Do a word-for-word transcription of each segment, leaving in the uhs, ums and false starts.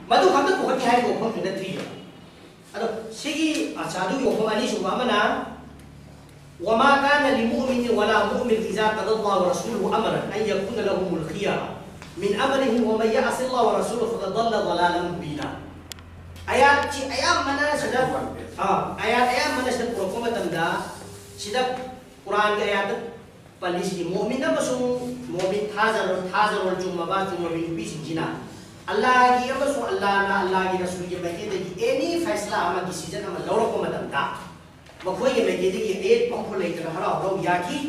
ꯃꯗꯨ ꯈꯛꯇ ꯄꯨꯈꯠꯀꯦ ꯍꯥꯏꯕ ꯋꯥꯐꯝꯁꯨ ꯅꯠꯇ꯭ꯔꯤꯕ꯫ ꯑꯗꯣ ꯁꯤꯒꯤ ꯑꯆꯥ ꯑꯗꯨꯒꯤ ꯋꯥꯐꯝ ꯑꯅꯤꯁꯨꯕ ꯑꯃꯅ, وما كان لمؤمن ولا مؤمنة إذا قضى الله ورسوله أمرا أن يكون لهم الخيرة من أمرهم ومن يعص الله ورسوله فقد ضل ضلالا مبينا. ꯑꯌꯥꯠꯁꯤ ꯑꯌꯥꯝꯕꯅ ꯁꯤꯗ ꯑꯥ ꯑꯌꯥꯠ ꯑꯌꯥꯝꯕꯅ ꯁꯤꯗ ꯄꯨꯔꯛꯄ ꯃꯇꯝꯗ, ꯁꯤꯗ ꯀꯨꯔꯥꯟꯒꯤ ꯑꯌꯥꯠꯇ ꯄꯜꯂꯤꯁꯤꯗꯤ ꯃꯣꯃꯤꯟ ꯑꯃꯁꯨꯡ ꯃꯣꯃꯤꯟ ꯊꯥꯖꯔꯣꯜ ꯊꯥꯖꯔꯣꯜ ꯆꯨꯝꯃꯕ ꯆꯨꯝꯃꯕꯤ ꯅꯨꯄꯤꯁꯤꯡꯁꯤꯅ ꯑꯜꯂꯥꯍꯒꯤ ꯑꯃꯁꯨꯡ ꯑꯜꯂꯥꯍꯅ ꯑꯜꯂꯥꯍꯒꯤ ꯔꯁꯨꯜꯒꯤ ꯃꯥꯏꯀꯩꯗꯒꯤ ꯑꯦꯅꯤ ꯐꯩꯁꯂꯥ ꯑꯃ, ꯗꯤꯁꯤꯖꯟ ꯑꯃ ꯂꯧꯔꯛꯄ ꯃꯇꯝꯗ ꯃꯈꯣꯏꯒꯤ ꯃꯥꯏꯀꯩꯗꯒꯤ ꯑꯌꯦꯠꯄ ꯑꯃꯐꯥꯎ ꯂꯩꯇꯅ ꯍꯔꯥꯎ ꯍꯔꯥꯎ ꯌꯥꯈꯤ꯫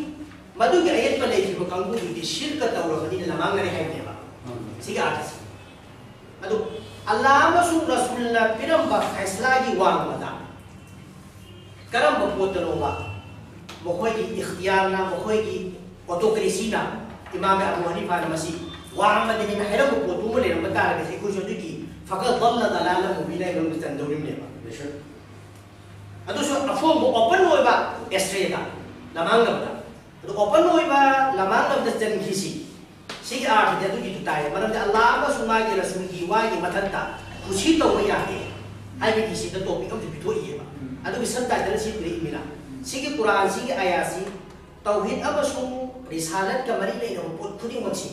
ꯃꯗꯨꯒꯤ ꯑꯌꯦꯠꯄ ꯂꯩꯈꯤꯕ ꯀꯥꯡꯕꯨꯗꯨꯗꯤ ꯁꯤꯔꯀ ꯇꯧꯔꯕꯅꯤꯅ ꯂꯃꯥꯡꯅꯔꯦ ꯍꯥꯏꯕꯅꯦꯕ꯫ ꯁꯤꯒꯤ ꯑꯥꯔꯊꯁꯦ꯫ ꯑꯗꯨ ꯑꯜꯂꯥꯍ ꯑꯃꯁꯨꯡ ꯔꯁꯨꯜꯅ ꯄꯤꯔꯝꯕ ꯐꯩꯁꯂꯥꯒꯤ ꯋꯥꯡꯃꯗ ꯀꯔꯝꯕ ꯄꯣꯠꯇꯅꯣꯕ ꯃꯈꯣꯏꯒꯤ ꯏꯈꯇꯤꯌꯥꯔꯅ, ꯃꯈꯣꯏꯒꯤ ꯑꯣꯇꯣꯀ꯭ꯔꯦꯁꯤꯅ, ꯏꯃꯥꯝ ꯑꯕꯨ ꯍꯅꯤꯐꯥꯅ ꯃꯁꯤ ꯋꯥꯡꯃꯗꯅꯤꯅ ꯍꯥꯏꯔꯝꯕ ꯄꯣꯠꯇꯨ ꯑꯃ ꯂꯩꯔꯝꯕ ꯇꯥꯔꯒꯗꯤ ꯑꯩꯈꯣꯏꯁꯨ ꯑꯗꯨꯒꯤ فقد ضل ضلالا مبينا ꯍꯥꯏꯕ ꯑꯃꯗ ꯆꯟꯗꯧꯔꯤꯕꯅꯦꯕ꯫ ꯑꯗꯨꯁꯨ ꯑꯐꯣꯡꯕ ꯑꯣꯄꯟ ꯑꯣꯏꯕ ꯑꯦꯁꯇ꯭ꯔꯦꯗ ꯂꯃꯥꯡꯅꯕꯗ꯫ ꯑꯗꯨ ꯑꯣꯄꯟ ꯑꯣꯏꯕ ꯂꯃꯥꯡꯅꯕꯗ ꯆꯟꯈꯤꯁꯤ꯫ ꯁꯤꯒꯤ ꯑꯥꯔꯊꯗꯤ ꯑꯗꯨꯒꯤꯗꯨ ꯇꯥꯏꯌꯦ꯫ ꯃꯔꯝꯗꯤ ꯑꯜꯂꯥꯍ ꯑꯃꯁꯨꯡ ꯃꯥꯒꯤ ꯔꯁꯨꯜꯒꯤ ꯋꯥꯒꯤ ꯃꯊꯛꯇ ꯀꯨꯁꯤ ꯇꯧꯕ ꯌꯥꯗꯦ ꯍꯥꯏꯕꯒꯤ ꯁꯤꯗ ꯇꯣꯄꯤꯛ ꯑꯃꯁꯨ ꯄꯤꯊꯣꯛꯏꯑꯕ꯫ ꯑꯗꯨꯒꯤ ꯁꯕꯇꯥꯏꯇꯜ ꯑꯁꯤ ꯄꯤꯔꯛꯏꯃꯤꯅ꯫ ꯁꯤꯒꯤ ꯀꯨꯔꯥꯟꯁꯤꯒꯤ ꯑꯌꯥꯁꯤ ꯇꯧꯍꯤꯗ ꯑꯃꯁꯨꯡ ꯔꯤꯁꯥꯂꯠꯀ ꯃꯔꯤ ꯂꯩꯅꯕ ꯄꯣꯠ ꯈꯨꯗꯤꯡꯃꯛꯁꯤ,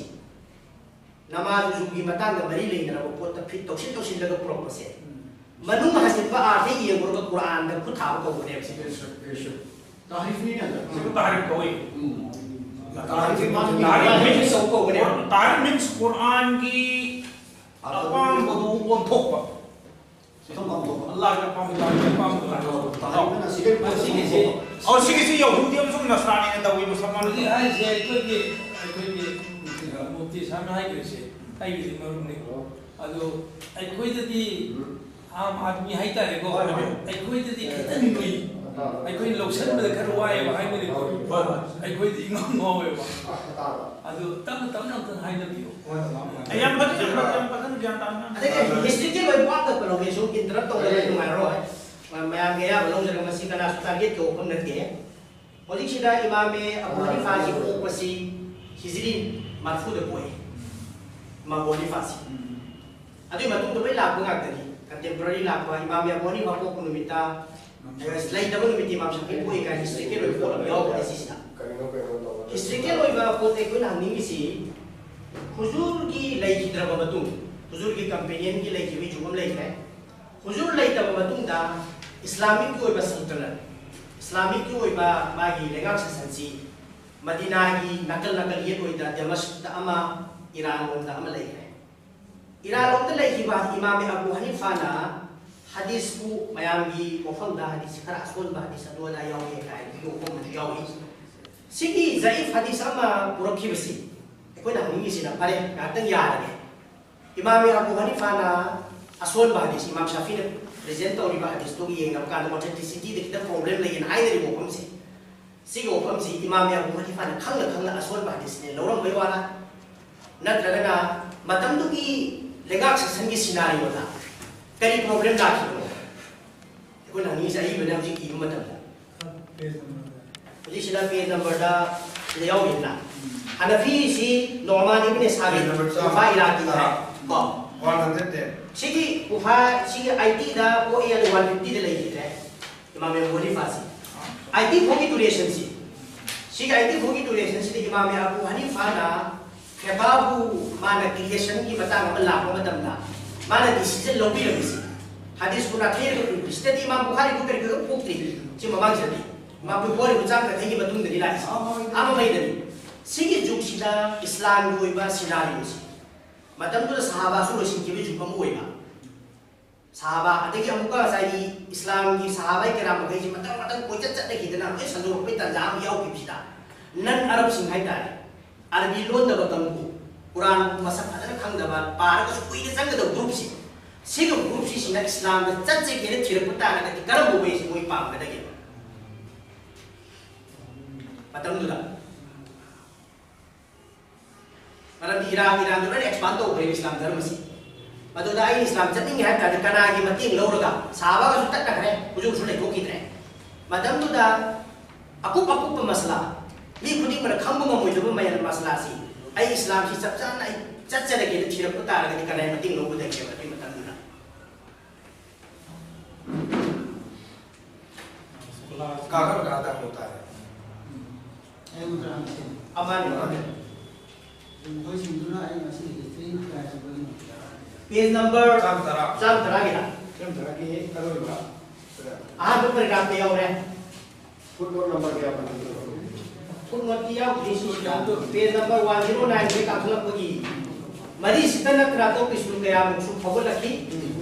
ꯅꯃꯥꯖ ꯋꯨꯖꯨꯒꯤ ꯃꯇꯥꯡꯗ ꯃꯔꯤ ꯂꯩꯅꯔꯕ ꯄꯣꯠꯇ ꯐꯤꯠ ꯇꯧꯁꯤꯟ ꯇꯧꯁꯤꯜꯂꯒ ꯄꯨꯔꯛꯄꯁꯦ, ꯃꯅꯨꯡ ꯍꯟꯖꯤꯟꯕ ꯑꯥꯔꯊ ꯌꯦꯡꯉꯨꯔꯒ ꯀꯨꯔꯥꯟꯗ ꯈꯨꯠ ꯊꯥꯕ ꯀꯧꯕꯅꯦꯕ ꯁꯤꯗ꯫ ꯁꯤꯕꯨ ꯇꯥꯔꯤꯐ ꯀꯧꯏ꯫ ꯇꯥꯔꯤꯐ means ꯀꯧꯕꯅꯦꯕ꯫ ꯇꯥꯔꯤꯐ means ꯀꯨꯔꯥꯟꯒꯤ ꯑꯄꯥꯝꯕꯗꯨ ꯑꯣꯟꯊꯣꯛꯄ꯫ ꯑꯜꯂꯥꯍꯒꯤ ꯑꯄꯥꯝꯕ, ꯑꯜꯂꯥꯍꯒꯤ ꯑꯄꯥꯝꯕ꯫ ꯑꯣ, ꯁꯤꯒꯤꯁꯤ ꯌꯍꯨꯗꯤ ꯑꯃꯁꯨꯡ ꯅꯁꯔꯥꯅꯤꯅ ꯇꯧꯏ, ꯃꯨꯁꯜꯃꯥꯟ꯫ ꯍꯧꯖꯤꯛ ꯍꯥꯏꯔꯤꯁꯦ ꯑꯩꯈꯣꯏꯒꯤ, ꯑꯩꯈꯣꯏꯒꯤ ꯃꯨꯐꯇꯤ ꯁꯥꯍꯕꯅ ꯍꯥꯏꯈ꯭ꯔꯤꯁꯦ ꯑꯩꯒꯤꯗꯤ ꯃꯔꯨꯞꯅꯤ꯫ ꯑꯗꯣ ꯑꯩꯈꯣꯏꯗꯗꯤ, ꯑꯥꯝ ꯑꯥꯗꯃꯤ ꯍꯥꯏꯇꯥꯔꯦꯀꯣ, ꯍꯣꯏ, ꯍꯣꯏ꯫ ꯑꯩꯈꯣꯏꯗꯗꯤ ꯈꯤꯇꯪ ꯂꯨꯏ꯫ ꯑꯩꯈꯣꯏꯅ ꯂꯧꯁꯟꯕꯗ ꯈꯔ ꯋꯥꯏꯑꯦꯕ ꯍꯥꯏꯕꯗꯤ, ꯍꯣꯏ, ꯍꯣꯏ꯫ ꯑꯩꯈꯣꯏꯗꯤ ꯏꯉꯥꯎ ꯉꯥꯎꯋꯦꯕ꯫ ꯑꯗꯨ ꯇꯞꯅ ꯇꯞꯅ ꯑꯝꯇꯪ ꯍꯥꯏꯅꯕꯤꯌꯨ꯫ ꯍꯣꯏ, ꯍꯣꯏ꯫ ꯑꯩ ꯌꯥꯝ ꯐꯖꯅ, ꯌꯥꯝ ꯐꯖꯅ ꯒ꯭ꯌꯥꯟ ꯇꯥꯅ꯫ ꯑꯗꯒꯤ ꯍꯤꯁꯇ꯭ꯔꯤꯀꯦꯜ ꯑꯣꯏꯕ ꯋꯥ ꯑꯝꯇ ꯄꯜꯂꯧꯒꯦ, ꯁꯨꯝ ꯏꯟꯇꯔꯞ ꯇꯧꯗꯅ ꯅꯨꯡꯉꯥꯏꯔꯔꯣꯏ꯫ ꯃꯌꯥꯝꯒꯤ ꯑꯌꯥꯝꯕ ꯂꯧꯖꯔꯒ ꯃꯁꯤ ꯀꯅꯥꯁꯨ ꯇꯥꯔꯒꯦꯠ ꯇꯧꯕ ꯃꯐꯝ ꯅꯠꯇꯦ꯫ ꯍꯧꯖꯤꯛꯁꯤꯗ ꯏꯃꯥꯝ ꯑꯕꯨ ꯍꯅꯤꯐꯥꯁꯤ ꯄꯣꯛꯄꯁꯤ ꯍꯤꯖ꯭ꯔꯤ ꯃꯔꯐꯨꯗ ꯄꯣꯛꯏ꯫ ꯏꯃꯥꯝ ꯑꯕꯨ ꯍꯅꯤꯐꯥꯁꯤ꯫ ꯑꯗꯨꯒꯤ ꯃꯇꯨꯡꯗ ꯂꯣꯏ ꯂꯥꯛꯄ ꯉꯥꯛꯇꯅꯤ꯫ Contemporary ꯂꯥꯛꯄ, ꯏꯃꯥꯝ ꯑꯕꯨ ꯍꯅꯤꯐꯥ ꯄꯣꯛꯄ ꯅꯨꯃꯤꯠꯇ, ꯑꯁ, ꯂꯩꯇꯕ ꯅꯨꯃꯤꯠꯇ ꯏꯃꯥꯝ ꯁꯥꯐꯤ ꯄꯣꯛꯏ ꯀꯥꯏꯅ historical ꯑꯣꯏꯕ ꯄꯣꯠ ꯑꯃ ꯌꯥꯎꯕꯅꯦ ꯁꯤꯁꯤꯗ꯫ Historical ꯑꯣꯏꯕ ꯄꯣꯠꯇ ꯑꯩꯈꯣꯏꯅ ꯍꯪꯅꯤꯡꯉꯤꯁꯤ, ꯍꯨꯖꯨꯔꯒꯤ ꯂꯩꯈꯤꯗ꯭ꯔꯕ ꯃꯇꯨꯡ, ꯍꯨꯖꯨꯔꯒꯤ companionꯒꯤ ꯂꯩꯈꯤꯕꯒꯤ ꯖꯨꯒ ꯑꯃ ꯂꯩꯈ꯭ꯔꯦ꯫ ꯍꯨꯖꯨꯔ ꯂꯩꯇꯕ ꯃꯇꯨꯡꯗ ꯏꯁꯂꯥꯃꯤꯛꯀꯤ ꯑꯣꯏꯕ ꯁꯜꯇꯅꯠ, ꯏꯁꯂꯥꯃꯤꯛꯀꯤ ꯑꯣꯏꯕ ꯃꯥꯒꯤ ꯂꯩꯉꯥꯛ ꯁꯥꯁꯟꯁꯤ ꯃꯗꯤꯅꯥꯒꯤ ꯅꯥꯀꯜ ꯅꯥꯀꯜ ꯌꯦꯠ ꯑꯣꯏꯗ ꯗꯃꯁꯛꯇ ꯑꯃ, ꯏꯔꯥꯟ ꯂꯣꯝꯗ ꯑꯃ ꯂꯩꯈ꯭ꯔꯦ꯫ ꯏꯔꯥꯟ ꯂꯣꯝꯗ ꯂꯩꯈꯤꯕ ꯏꯃꯥꯝ ꯑꯕꯨ ꯍꯅꯤꯐꯥꯅ ꯍꯗꯤꯁꯄꯨ ꯃꯌꯥꯝꯒꯤ ꯋꯥꯐꯝꯗ ꯍꯗꯤꯁ ꯈꯔ ꯑꯁꯣꯟꯕ ꯍꯗꯤꯁ ꯑꯗꯨ ꯑꯗꯥ ꯌꯥꯎꯏ ꯀꯥꯏꯅ ꯋꯥꯐꯝ ꯑꯃꯁꯨ ꯌꯥꯎꯏ꯫ ꯁꯤꯒꯤ ꯖꯌꯤꯐ ꯍꯗꯤꯁ ꯑꯃ ꯄꯨꯔꯛꯈꯤꯕꯁꯤ ꯑꯩꯈꯣꯏꯅ ꯍꯪꯅꯤꯡꯉꯤꯁꯤꯅ, ꯐꯔꯦ, ꯉꯥꯏꯍꯥꯛꯇꯪ ꯌꯥꯔꯒꯦ, ꯏꯃꯥꯝ ꯑꯕꯨ ꯍꯅꯤꯐꯥꯅ ꯑꯁꯣꯟꯕ ꯍꯗꯤꯁ, ꯏꯃꯥꯝ ꯁꯥꯐꯤꯅ present ꯇꯧꯔꯤꯕ ꯍꯗꯤꯁꯇꯨꯒ ꯌꯦꯡꯅꯕ ꯀꯥꯟꯗ authenticityꯗ ꯈꯤꯇꯪ problem ꯂꯩꯌꯦꯅ ꯍꯥꯏꯅꯔꯤꯕ ꯋꯥꯐꯝꯁꯦ, ꯁꯤꯒꯤ ꯋꯥꯐꯝꯁꯤ ꯏꯃꯥꯝ ꯑꯕꯨ ꯍꯅꯤꯐꯥꯅ ꯈꯪꯅ ꯈꯪꯅ ꯑꯁꯣꯟꯕ ꯍꯗꯤꯁꯅꯦ ꯂꯧꯔꯝꯕꯩ ꯋꯥꯔ, ꯅꯠꯇ꯭ꯔꯒꯅ ꯃꯇꯝꯗꯨꯒꯤ ꯂꯩꯉꯥꯛ ꯁꯥꯁꯟꯒꯤ scenarioꯗ ꯀꯔꯤ problem ꯂꯥꯛꯈꯤꯕꯅꯣ? ꯑꯩꯈꯣꯏꯅ ꯍꯪꯅꯤꯡꯉꯤꯁꯦ ꯑꯏꯕꯅ ꯍꯧꯖꯤꯛ ꯏꯕ ꯃꯇꯝꯗ꯫ Page number꯫ ꯍꯧꯖꯤꯛꯁꯤꯗ page numberꯗ ꯁꯤꯗ ꯌꯥꯎꯔꯤꯗꯅ꯫ ꯍꯅꯐꯤꯁꯤ ꯅꯣꯃꯥꯟ ꯏꯕꯅꯦ ꯁꯥꯕꯤ, Page number ꯀꯨꯐꯥ ꯏꯔꯥꯛꯀꯤ ꯇꯥꯏ꯫ ꯀꯣ? One hundred ten꯫ ꯁꯤꯒꯤ ꯀꯨꯐꯥ, ꯁꯤꯒꯤ ꯑꯥꯏꯇꯤꯗ ꯄꯣꯛꯏ, ꯑꯗꯨ one fiftyꯗ ꯂꯩꯈꯤꯗ꯭ꯔꯦ꯫ ꯏꯃꯥꯝ ꯑꯕꯨ ꯍꯅꯤꯐꯥꯁꯤ꯫ ꯑꯥꯏꯇꯤ ꯐꯣꯔꯒꯤ durationꯁꯤ꯫ ꯁꯤꯒꯤ ꯑꯥꯏꯇꯤ ꯐꯣꯔꯒꯤ durationꯁꯤꯗ ꯏꯃꯥꯝ ꯑꯕꯨ ꯍꯅꯤꯐꯥꯅ ꯐꯦꯕꯥꯕꯨ ꯃꯥꯅ creationꯒꯤ ꯃꯇꯥꯡ ꯑꯃ ꯂꯥꯛꯄ ꯃꯇꯝꯗ ꯃꯥꯅ decision ꯂꯧꯕꯤꯔꯝꯃꯤꯁꯤ꯫ ꯍꯗꯤꯁꯄꯨ ꯅꯥꯊꯩꯔꯒ ꯄꯨꯕꯁꯤꯗꯗꯤ ꯏꯃꯥꯝ ꯕꯨꯈꯥꯔꯤꯕꯨ ꯀꯔꯤ ꯀꯔꯤ ꯄꯣꯛꯇ꯭ꯔꯤ꯫ ꯁꯤ ꯃꯃꯥꯡꯁꯤꯗꯗꯤ꯫ ꯏꯃꯥꯝ ꯕꯨꯈꯥꯔꯤꯕꯨ ꯆꯥꯝ ꯌꯥꯡꯈꯩꯒꯤ ꯃꯇꯨꯡꯗꯅꯤ ꯂꯥꯛꯏꯁꯤ꯫ ꯑꯃ ꯃꯩꯗꯅꯤ꯫ ꯁꯤꯒꯤ ꯖꯨꯒꯁꯤꯗ ꯏꯁꯂꯥꯝꯒꯤ ꯑꯣꯏꯕ scenarioꯁꯤ꯫ ꯃꯇꯝꯗꯨꯗ ꯁꯍꯥꯕꯥꯁꯨ ꯂꯣꯏꯁꯤꯟꯈꯤꯕ ꯖꯨꯒ ꯑꯃ ꯑꯣꯏꯕ꯫ ꯁꯍꯥꯕꯥ, ꯑꯗꯒꯤ ꯑꯃꯨꯛꯀ ꯉꯁꯥꯏꯒꯤ ꯏꯁꯂꯥꯝꯒꯤ ꯁꯍꯥꯕꯥ ꯀꯤꯔꯥꯝ ꯃꯈꯩꯁꯤ ꯃꯊꯪ ꯃꯊꯪ ꯀꯣꯏꯆꯠ ꯆꯠꯅꯈꯤꯗꯅ ꯂꯣꯏ ꯁꯟꯗꯣꯔꯛꯄꯩ ꯇꯥꯟꯖꯥ ꯑꯃ ꯌꯥꯎꯈꯤꯕꯁꯤꯗ, non Arabꯁꯤꯡ ꯍꯥꯏꯇꯥꯔꯦ, ꯑꯔꯕꯤ ꯂꯣꯟꯗꯕ ꯀꯥꯡꯕꯨ, ꯀꯨꯔꯥꯟ ꯃꯁꯛ ꯐꯖꯅ ꯈꯪꯗꯕ, ꯄꯥꯔꯒꯁꯨ ꯀꯨꯏꯅ ꯆꯪꯒꯗꯕ groupꯁꯤ, ꯁꯤꯒꯤ groupꯁꯤꯁꯤꯅ ꯏꯁꯂꯥꯝꯗ ꯆꯠꯆꯒꯦꯅ ꯊꯤꯔꯛꯄ ꯇꯥꯔꯒꯗꯤ ꯀꯔꯝꯕ wayꯁꯤ ꯃꯣꯏ ꯄꯥꯝꯒꯗꯒꯦ? ꯃꯇꯝꯗꯨꯗ ꯃꯔꯝꯗꯤ ꯏꯔꯥꯟ, ꯏꯔꯥꯟꯗ ꯂꯣꯏꯅ expand ꯇꯧꯈ꯭ꯔꯦ ꯏꯁꯂꯥꯝ ꯙꯔꯃꯁꯤ꯫ ꯃꯗꯨꯗ ꯑꯩ ꯏꯁꯂꯥꯝ ꯆꯠꯅꯤꯡꯉꯦ ꯍꯥꯏꯕ ꯇꯥꯔꯗꯤ ꯀꯅꯥꯒꯤ ꯃꯇꯦꯡ ꯂꯧꯔꯒ? ꯁꯍꯥꯕꯥꯒꯁꯨ ꯇꯠꯅꯈ꯭ꯔꯦ, ꯍꯧꯖꯤꯛꯁꯨ ꯂꯩꯊꯣꯛꯈꯤꯗ꯭ꯔꯦ꯫ ꯃꯇꯝꯗꯨꯗ ꯑꯀꯨꯞ ꯑꯀꯨꯞꯄ ꯃꯁꯂꯥ, ꯃꯤ ꯈꯨꯗꯤꯡꯃꯛꯅ ꯈꯪꯕ ꯉꯝꯃꯣꯏꯗꯕ ꯃꯌꯥꯝ ꯃꯁꯂꯥꯁꯤ ꯑꯩ ꯏꯁꯂꯥꯝꯁꯤ ꯆꯞ ꯆꯥꯅ ꯑꯩ ꯆꯠꯆꯔꯒꯦꯅ ꯊꯤꯔꯛꯄ ꯇꯥꯔꯒꯗꯤ ꯀꯅꯥꯒꯤ ꯃꯇꯦꯡ ꯂꯧꯒꯗꯒꯦ? ꯑꯥꯒ ꯑꯥꯗ ꯍꯥꯏꯇꯥꯔꯦ꯫ ꯑꯩꯉꯣꯟꯗ ꯍꯪꯉꯛꯀꯦ꯫ ꯑꯃꯅꯤ ꯑꯃꯅꯤ꯫ ꯃꯈꯣꯏꯁꯤꯡꯗꯨꯅ ꯑꯩ ꯉꯁꯤ ꯍꯤꯁꯇ꯭ꯔꯤ ꯀꯌꯥ ꯁꯨꯕꯒꯤꯅꯣ? ꯄꯦꯖ ꯅꯝꯕꯔ ꯆꯥꯝ ꯇꯔꯥ꯫ ꯆꯥꯝ ꯇꯔꯥꯒꯤꯗ ꯆꯥꯝ ꯇꯔꯥꯒꯤ ꯑꯔꯣꯏꯕ꯫ ꯑꯍꯥꯟꯕ ꯄꯦꯔꯥꯒ꯭ꯔꯥꯐꯇ ꯌꯥꯎꯔꯦ꯫ ꯐꯨꯠꯅꯣꯠ ꯅꯝꯕꯔ ꯀꯌꯥ ꯄꯟꯕꯤꯕꯅꯣ? ꯐꯨꯠꯅꯣꯠꯇꯤ ꯌꯥꯎꯗ꯭ꯔꯤ ꯁꯤꯁꯤꯗ꯫ ꯄꯦꯖ ꯅꯝꯕꯔ ꯋꯥꯟ ꯖꯤꯔꯣ ꯅꯥꯏꯟꯗꯒꯤ ꯀꯥꯈꯠꯂꯛꯄꯒꯤ ꯃꯔꯤꯁꯤꯗ ꯅꯠꯇ꯭ꯔꯥ ꯑꯇꯣꯞꯄ ꯁ꯭ꯀꯨꯜ ꯀꯌꯥꯃꯨꯛꯁꯨ ꯐꯥꯎꯒꯠꯂꯛꯈꯤ꯫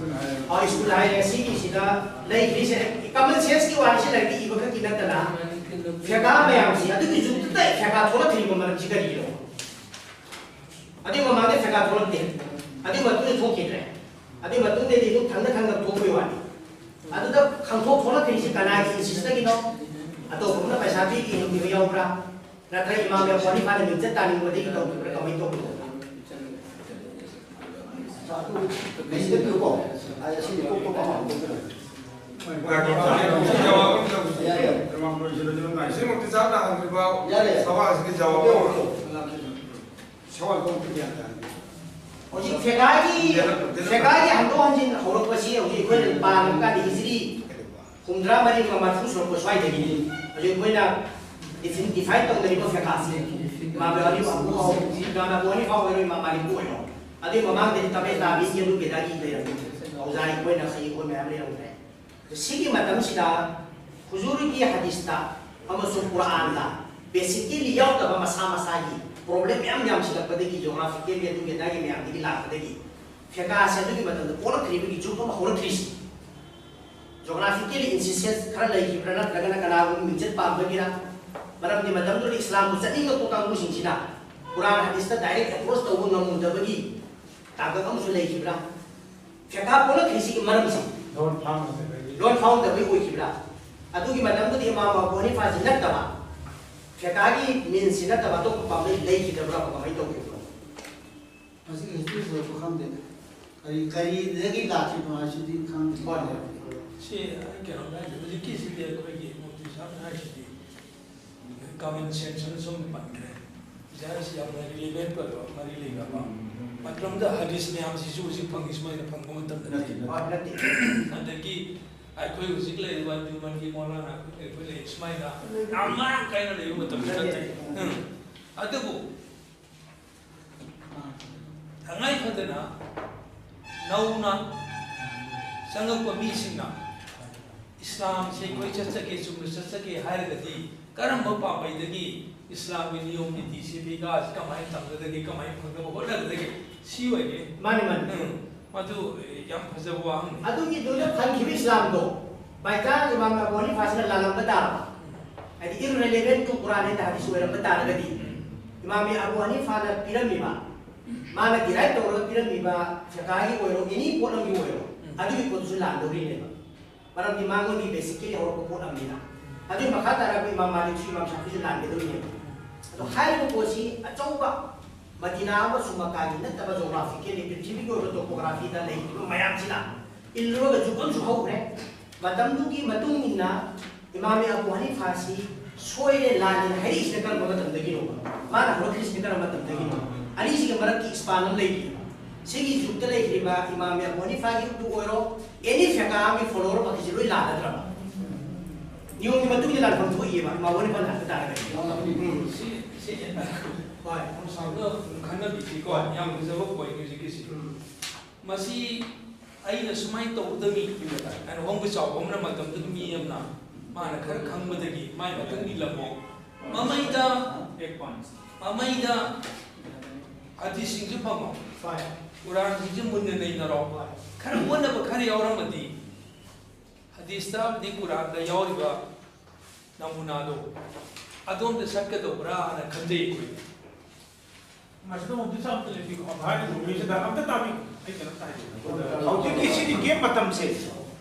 ꯑ, ꯁ꯭ꯀꯨꯜ ꯍꯥꯏꯔꯦ ꯁꯤꯒꯤꯁꯤꯗ ꯂꯩꯈ꯭ꯔꯤꯁꯦ ꯀꯃꯟ ꯁꯦꯟꯁꯀꯤ ꯋꯥꯔꯤꯁꯦ ꯂꯥꯏꯔꯤꯛꯇ ꯏꯕ ꯈꯛꯀꯤ ꯅꯠꯇꯅ ꯐꯦꯀꯥ ꯃꯌꯥꯝꯁꯤ ꯑꯗꯨꯒꯤ ꯖꯨꯛꯇꯨꯗ ꯐꯦꯀꯥ ꯊꯣꯛꯂꯛꯇ꯭ꯔꯤꯕ ꯃꯔꯝꯁꯤ ꯀꯔꯤꯒꯤꯅꯣ? ꯑꯗꯨꯒꯤ ꯃꯃꯥꯡꯗ ꯐꯦꯀꯥ ꯊꯣꯛꯂꯛꯇꯦ꯫ ꯑꯗꯨꯒꯤ ꯃꯇꯨꯡꯗ ꯊꯣꯛꯈꯤꯗ꯭ꯔꯦ꯫ ꯑꯗꯨꯒꯤ ꯃꯇꯨꯡꯗꯗꯤ ꯑꯗꯨꯝ ꯊꯪꯅ ꯊꯪꯅ ꯊꯣꯛꯄꯩ ꯋꯥꯅꯤ꯫ ꯑꯗꯨꯗ ꯈꯪꯊꯣꯛ ꯊꯣꯛꯂꯛꯈ꯭ꯔꯤꯁꯤ ꯀꯅꯥꯒꯤ ꯏꯟꯁꯤꯁꯇꯒꯤꯅꯣ? ꯑꯇꯣꯞꯄ ꯑꯃꯅ ꯄꯩꯁꯥ ꯄꯤꯒꯦ ꯍꯪꯕꯤꯕ ꯌꯥꯎꯕ꯭ꯔꯥ? ꯅꯠꯇ꯭ꯔꯒ ꯏꯃꯥꯝ ꯑꯕꯨ ꯍꯅꯤꯐꯥꯅ ꯃꯤꯡꯆꯠ ꯇꯥꯅꯤꯡꯕꯗꯒꯤ ꯇꯧꯈꯤꯕ꯭ꯔꯥ? ꯀꯃꯥꯏꯅ ꯇꯧꯕꯅꯣ? ꯂꯩꯁꯤꯟꯕꯤꯌꯨꯀꯣ꯫ ꯑꯩ ꯑꯁꯤꯗꯤ ꯀꯣꯛ ꯀꯣꯛ ꯑꯃ ꯍꯪꯖꯒꯦ꯫ ꯁꯤꯃꯛꯇꯤ ꯆꯞ ꯍꯪꯗ꯭ꯔꯤꯕ ꯌꯥꯔꯦ꯫ ꯁꯋꯥꯜꯁꯤꯒꯤ ꯑꯣꯀꯦ, ꯖꯋꯥꯕ ꯑꯣꯀꯦ꯫ ꯁꯋꯥꯜ ꯀꯧꯕ ꯒ꯭ꯌꯥꯟ ꯇꯥꯔꯦ꯫ ꯍꯧꯖꯤꯛ ꯐꯦꯀꯥꯒꯤ ꯐꯦꯀꯥꯒꯤ ꯍꯟꯗꯣꯛ ꯍꯟꯖꯤꯟ ꯍꯧꯔꯛꯄꯁꯤ ꯍꯧꯖꯤꯛ ꯑꯩꯈꯣꯏꯅ ꯄꯥꯔꯕ ꯀꯥꯟꯗ ꯍꯤꯖ꯭ꯔꯤ ꯍꯨꯝꯗ꯭ꯔꯥ ꯃꯔꯤ ꯃꯔꯐꯨ ꯁꯨꯔꯛꯄ ꯁ꯭ꯋꯥꯏꯗꯒꯤꯅꯤ꯫ ꯍꯧꯖꯤꯛ ꯑꯩꯈꯣꯏꯅ ꯗꯤꯐꯥꯏꯟ ꯇꯧꯅꯔꯤꯕ ꯐꯦꯀꯥꯁꯤ ꯏꯃꯥꯝ ꯑꯕꯨ ꯍꯅꯤꯐꯥ, ꯏꯃꯥꯝ ꯑꯕꯨ ꯍꯅꯤꯐꯥ ꯑꯣꯏꯔꯣ, ꯏꯃꯥꯝ ꯃꯥꯂꯤꯛꯄꯨ ꯑꯣꯏꯔꯣ, ꯑꯗꯨꯒꯤ ꯃꯃꯥꯡꯗꯗꯤ ꯇꯕꯦ ꯇꯥꯕꯤꯟꯒꯤ ꯑꯗꯨ ꯀꯦꯗꯥꯒꯤ ꯂꯩꯔꯝꯃꯤ꯫ ꯑꯧꯖꯥꯏ ꯑꯩꯈꯣꯏꯅ ꯑꯩꯈꯣꯏ ꯃꯌꯥꯝ ꯂꯩꯔꯝꯗ꯭ꯔꯦ꯫ ꯁꯤꯒꯤ ꯃꯇꯝꯁꯤꯗ ꯍꯨꯖꯨꯔꯒꯤ ꯍꯗꯤꯁꯇ ꯑꯃꯁꯨꯡ ꯀꯨꯔꯥꯟꯗ ꯕꯦꯁꯤꯀꯦꯂꯤ ꯌꯥꯎꯗꯕ ꯃꯁꯥ ꯃꯁꯥꯒꯤ ꯄ꯭ꯔꯣꯕ꯭ꯂꯦꯝ ꯃꯌꯥꯝ ꯌꯥꯝꯁꯤꯜꯂꯛꯄꯗꯒꯤ, ꯖꯣꯒ꯭ꯔꯥꯐꯤꯀꯦꯜꯒꯤ ꯑꯗꯨꯒꯤ ꯑꯗꯥꯒꯤ ꯃꯌꯥꯝꯗꯒꯤ ꯂꯥꯛꯄꯗꯒꯤ ꯐꯦꯀꯥꯁꯦ ꯑꯗꯨꯒꯤ ꯃꯇꯝꯗ ꯄꯣꯛꯂꯛꯇ꯭ꯔꯤꯕꯒꯤ ꯖꯨꯛ ꯑꯃ ꯍꯧꯔꯛꯇ꯭ꯔꯤꯁꯤ꯫ ꯖꯣꯒ꯭ꯔꯥꯐꯤꯀꯦꯜ ꯏꯟꯁꯤꯁꯇꯦꯟꯁ ꯈꯔ ꯂꯩꯈꯤꯕ꯭ꯔꯥ, ꯅꯠꯇ꯭ꯔꯒꯅ ꯀꯅꯥꯒꯨꯝꯕ ꯃꯤꯡꯆꯠ ꯄꯥꯝꯕꯒꯤꯔ? ꯃꯔꯝꯗꯤ ꯃꯇꯝꯗꯨꯗ ꯏꯁꯂꯥꯝꯕꯨ ꯆꯠꯅꯤꯡꯉꯛꯄ ꯀꯥꯡꯕꯨꯁꯤꯡꯁꯤꯅ ꯀꯨꯔꯥꯟ ꯍꯗꯤꯁꯇ ꯗꯥꯏꯔꯦꯛ ꯑꯦꯄ꯭ꯔꯣꯆ ꯇꯧꯕ ꯉꯝꯃꯨꯗꯕꯒꯤ ꯇꯥꯡꯀꯛ ꯑꯃꯁꯨ ꯂꯩꯈꯤꯕ꯭ꯔꯥ? ꯐꯦꯀꯥ ꯄꯣꯛꯂꯛꯈ꯭ꯔꯤꯁꯤꯒꯤ ꯃꯔꯝꯁꯦ ꯂꯣꯟ ꯐꯥꯎꯅꯗꯕꯒꯤ꯫ ꯂꯣꯟ ꯐꯥꯎꯅꯗꯕꯒꯤ ꯑꯣꯏꯈꯤꯕ꯭ꯔꯥ? ꯑꯗꯨꯒꯤ ꯃꯇꯝꯗꯨꯗ ꯏꯃꯥꯝ ꯑꯕꯨ ꯍꯅꯤꯐꯥꯁꯤ ꯅꯠꯇꯕ, ꯐꯦꯀꯥꯒꯤ ꯃꯤꯟꯁꯤ ꯅꯠꯇꯕ ꯑꯇꯣꯞꯄ ꯄꯥꯝꯕꯩ ꯂꯩꯈꯤꯗꯕ꯭ꯔꯥ? ꯀꯃꯥꯏꯅ ꯇꯧꯈꯤꯕꯅꯣ? ꯃꯁꯤꯒꯤ ꯍꯤꯁꯇ꯭ꯔꯤ ꯄꯨꯔꯛꯄ ꯈꯪꯗꯦ꯫ ꯀꯔꯤ ꯀꯔꯤꯗꯒꯤ ꯂꯥꯛꯈꯤꯕꯅꯣ ꯍꯥꯏꯁꯤꯗꯤ ꯈꯪꯗꯦ꯫ ꯍꯣꯏ, ꯍꯣꯏ꯫ ꯁꯤ ꯑꯩ ꯀꯩꯅꯣꯝ ꯍꯥꯏꯖꯦ, ꯍꯧꯖꯤꯛꯀꯤꯁꯤꯗꯤ ꯑꯩꯈꯣꯏꯒꯤ ꯃꯨꯐꯇꯤ ꯁꯥꯍꯕꯅ ꯍꯥꯏꯁꯤꯗꯤ ꯀꯃꯟ ꯁꯦꯟꯁꯅ ꯁꯨꯝ ꯄꯟꯈ꯭ꯔꯦ꯫ ꯁꯤ ꯍꯥꯏꯔꯤꯁꯤ ꯌꯥꯝꯅ ꯔꯤꯂꯤꯚꯦꯟꯠ ꯑꯣꯏꯕ, ꯃꯔꯤ ꯂꯩꯅꯕ꯫ ꯃꯇꯝꯗ ꯍꯗꯤꯁ ꯃꯌꯥꯝꯁꯤꯁꯨ ꯍꯧꯖꯤꯛ ꯐꯪꯉꯤ ꯁꯨꯃꯥꯏꯅ ꯐꯪꯕ ꯃꯇꯝꯗ ꯅꯠꯇꯦ꯫ ꯍꯣꯏ, ꯅꯠꯇꯦ꯫ ꯑꯗꯒꯤ ꯑꯩꯈꯣꯏ ꯍꯧꯖꯤꯛ ꯂꯩꯔꯤꯕ ꯑꯟꯖꯨꯃꯟꯒꯤ ꯃꯧꯂꯥꯅꯥ ꯑꯩꯈꯣꯏ ꯂꯩ ꯁꯨꯃꯥꯏꯅ ꯌꯥꯝ ꯃꯔꯥꯡ ꯀꯥꯏꯅ ꯂꯩꯕ ꯃꯇꯝꯗ ꯅꯠꯇꯦ꯫ ꯎꯝ꯫ ꯑꯗꯨꯕꯨ ꯇꯉꯥꯏ ꯐꯗꯅ ꯅꯧꯅ ꯆꯪꯉꯛꯄ ꯃꯤꯁꯤꯡꯅ ꯏꯁꯂꯥꯝꯁꯦ ꯑꯩꯈꯣꯏ ꯆꯠꯆꯒꯦ, ꯆꯨꯝꯅ ꯆꯠꯆꯒꯦ ꯍꯥꯏꯔꯒꯗꯤ ꯀꯔꯝꯕ ꯄꯥꯝꯕꯩꯗꯒꯤ ꯏꯁꯂꯥꯝꯒꯤ ꯅꯤꯌꯣꯝ ꯅꯤꯇꯤꯁꯤ, ꯐꯤꯒꯥꯁꯤ ꯀꯃꯥꯏꯅ ꯇꯝꯒꯗꯒꯦ, ꯀꯃꯥꯏꯅ ꯐꯪꯅꯕ ꯍꯣꯠꯅꯒꯗꯒꯦ? ꯁꯤ ꯑꯣꯏꯔꯦ꯫ ꯃꯥꯅꯤ, ꯃꯥꯅꯤ꯫ ꯎꯝ, ꯃꯗꯨ ꯌꯥꯝ ꯐꯖꯕ ꯋꯥꯍꯪꯅꯤ꯫ ꯑꯗꯨꯒꯤꯗꯨꯗ ꯐꯪꯈꯤꯕ ꯏꯁꯂꯥꯝꯗꯣ, by chance ꯏꯃꯥꯝ ꯑꯕꯨ ꯍꯅꯤꯐꯥꯁꯤꯅ ꯂꯥꯜꯂꯝꯕ ꯇꯥꯔꯕ? ꯍꯥꯏꯗꯤ, irrelevant to Quran and Hadith ꯑꯣꯏꯔꯝꯕ ꯇꯥꯔꯒꯗꯤ, ꯏꯃꯥꯝ ꯑꯕꯨ ꯍꯅꯤꯐꯥꯅ ꯄꯤꯔꯝꯃꯤꯕ, ꯃꯥꯅ derive ꯇꯧꯔꯒ ꯄꯤꯔꯝꯃꯤꯕ ꯐꯤꯀꯥꯒꯤ ꯑꯣꯏꯔꯣ, any ꯄꯣꯠ ꯑꯃꯒꯤ ꯑꯣꯏꯔꯣ, ꯎꯝ꯫ ꯑꯗꯨꯒꯤ ꯄꯣꯠꯇꯨꯁꯨ ꯂꯥꯟꯗꯧꯔꯤꯅꯦꯕ꯫ ꯃꯔꯝꯗꯤ ꯃꯉꯣꯟꯗꯒꯤ basically ꯍꯧꯔꯛꯄ ꯄꯣꯠ ꯑꯃꯅꯤꯅ꯫ ꯑꯗꯨꯒꯤ ꯃꯈꯥ ꯇꯥꯔꯛꯄ ꯏꯃꯥꯝ ꯃꯥꯂꯤꯛꯁꯨ, ꯏꯃꯥꯝ ꯁꯥꯐꯤꯁꯨ ꯂꯥꯟꯒꯗꯧꯔꯤꯅꯦꯕ꯫ ꯑꯗꯣ ꯍꯥꯏꯔꯤꯕ ꯄꯣꯠꯁꯤ ꯑꯆꯧꯕ ꯃꯗꯤꯅꯥ ꯑꯃꯁꯨꯡ ꯃꯛꯀꯥꯒꯤ ꯅꯠꯇꯕ geographically ꯄ꯭ꯔꯤꯊꯤꯕꯤꯒꯤ ꯑꯣꯏꯕ topographyꯗ ꯂꯩꯔꯤꯕ ꯃꯌꯥꯝꯁꯤꯅ ꯏꯜꯂꯨꯔꯒ ꯖꯨꯒ ꯑꯃꯁꯨ ꯍꯧꯈ꯭ꯔꯦ꯫ ꯃꯇꯝꯗꯨꯒꯤ ꯃꯇꯨꯡ ꯏꯟꯅ ꯏꯃꯥꯝ ꯑꯕꯨ ꯍꯅꯤꯐꯥꯁꯤ ꯁꯣꯏꯔꯦ, ꯂꯥꯜꯂꯦꯅ ꯍꯥꯏꯔꯛꯏꯁꯤꯅ ꯀꯔꯝꯕ ꯃꯇꯝꯗꯒꯤꯅꯣꯕ? ꯃꯥꯅ ꯍꯧꯔꯛꯈ꯭ꯔꯤꯁꯤꯅ ꯀꯔꯝꯕ ꯃꯇꯝꯗꯒꯤꯅꯣ? ꯑꯅꯤꯁꯤꯒꯤ ꯃꯔꯛꯀꯤ span ꯑꯃ ꯂꯩꯔꯤꯕ꯫ ꯁꯤꯒꯤ ꯖꯨꯒꯇ ꯂꯩꯈ꯭ꯔꯤꯕ ꯏꯃꯥꯝ ꯑꯕꯨ ꯍꯅꯤꯐꯥꯒꯤꯕꯨ ꯑꯣꯏꯔꯣ, any ꯐꯤꯀꯥꯒꯤ follower ꯃꯈꯩꯁꯤ ꯂꯣꯏ ꯂꯥꯜꯂꯗ꯭ꯔꯕ? ꯅꯤꯌꯣꯝꯒꯤ ꯃꯇꯨꯡ ꯏꯟꯅ ꯂꯥꯟꯐꯝ ꯊꯣꯛꯏꯕ, ꯏꯃꯥꯝ ꯑꯕꯨ ꯍꯅꯤꯐꯥꯅ ꯍꯥꯏꯕ ꯇꯥꯔꯒꯗꯤ꯫ ꯎꯝ꯫ ꯁꯤ, ꯁꯤ ꯍꯣꯏ꯫ ꯑꯗꯣ ꯈꯟꯅꯕꯤꯁꯤꯀꯣ, ꯌꯥꯝ ꯐꯖꯕ point ꯍꯧꯖꯤꯛꯀꯤꯁꯤ꯫ ꯎꯝ꯫ ꯃꯁꯤ ꯑꯩꯅ ꯁꯨꯃꯥꯏꯅ ꯇꯧꯒꯗꯕꯅꯤ ꯍꯥꯏꯅ ꯍꯣꯡꯕ ꯆꯥꯎꯕ ꯑꯃꯅ ꯃꯇꯝꯗꯨꯒꯤ ꯃꯤ ꯑꯃꯅ ꯃꯥꯅ ꯈꯔ ꯈꯪꯕꯗꯒꯤ ꯃꯥꯏ ꯃꯇꯨꯡ ꯏꯜꯂꯝꯃꯣ꯫ ꯃꯃꯩꯗ, ꯃꯃꯩꯗ ꯍꯗꯤꯁꯁꯤꯡꯁꯨ ꯐꯪꯉꯣ꯫ ꯍꯣꯏ꯫ ꯀꯨꯔꯥꯟꯁꯤꯡꯁꯨ ꯃꯨꯟꯅ ꯅꯩꯅꯔꯣ꯫ ꯍꯣꯏ꯫ ꯈꯔ ꯑꯣꯟꯅꯕ ꯈꯔ ꯌꯥꯎꯔꯝꯃꯗꯤ ꯍꯗꯤꯁꯇ ꯑꯃꯗꯤ ꯀꯨꯔꯥꯟꯗ ꯌꯥꯎꯔꯤꯕ ꯅꯃꯨꯅꯥꯗꯣ ꯑꯗꯣꯝꯗ ꯆꯠꯀꯗꯧꯕ꯭ꯔꯥꯅ ꯈꯟꯖꯩ ꯑꯩꯈꯣꯏ꯫ ꯃꯁꯤꯗ ꯑꯃꯨꯛꯇ ꯆꯥꯝꯇ ꯂꯦꯞꯄꯤꯀꯣ꯫ ꯍꯥꯏꯔꯤꯕ ꯃꯤꯁꯤꯗ ꯑꯝꯇ ꯇꯥꯕꯤꯌꯨ꯫ ꯑꯩ ꯀꯩꯅꯣꯝꯇ ꯍꯥꯏꯖꯒꯦ꯫ ꯍꯧꯖꯤꯛꯀꯤ ꯁꯤꯒꯤ gap ꯃꯇꯝꯁꯦ,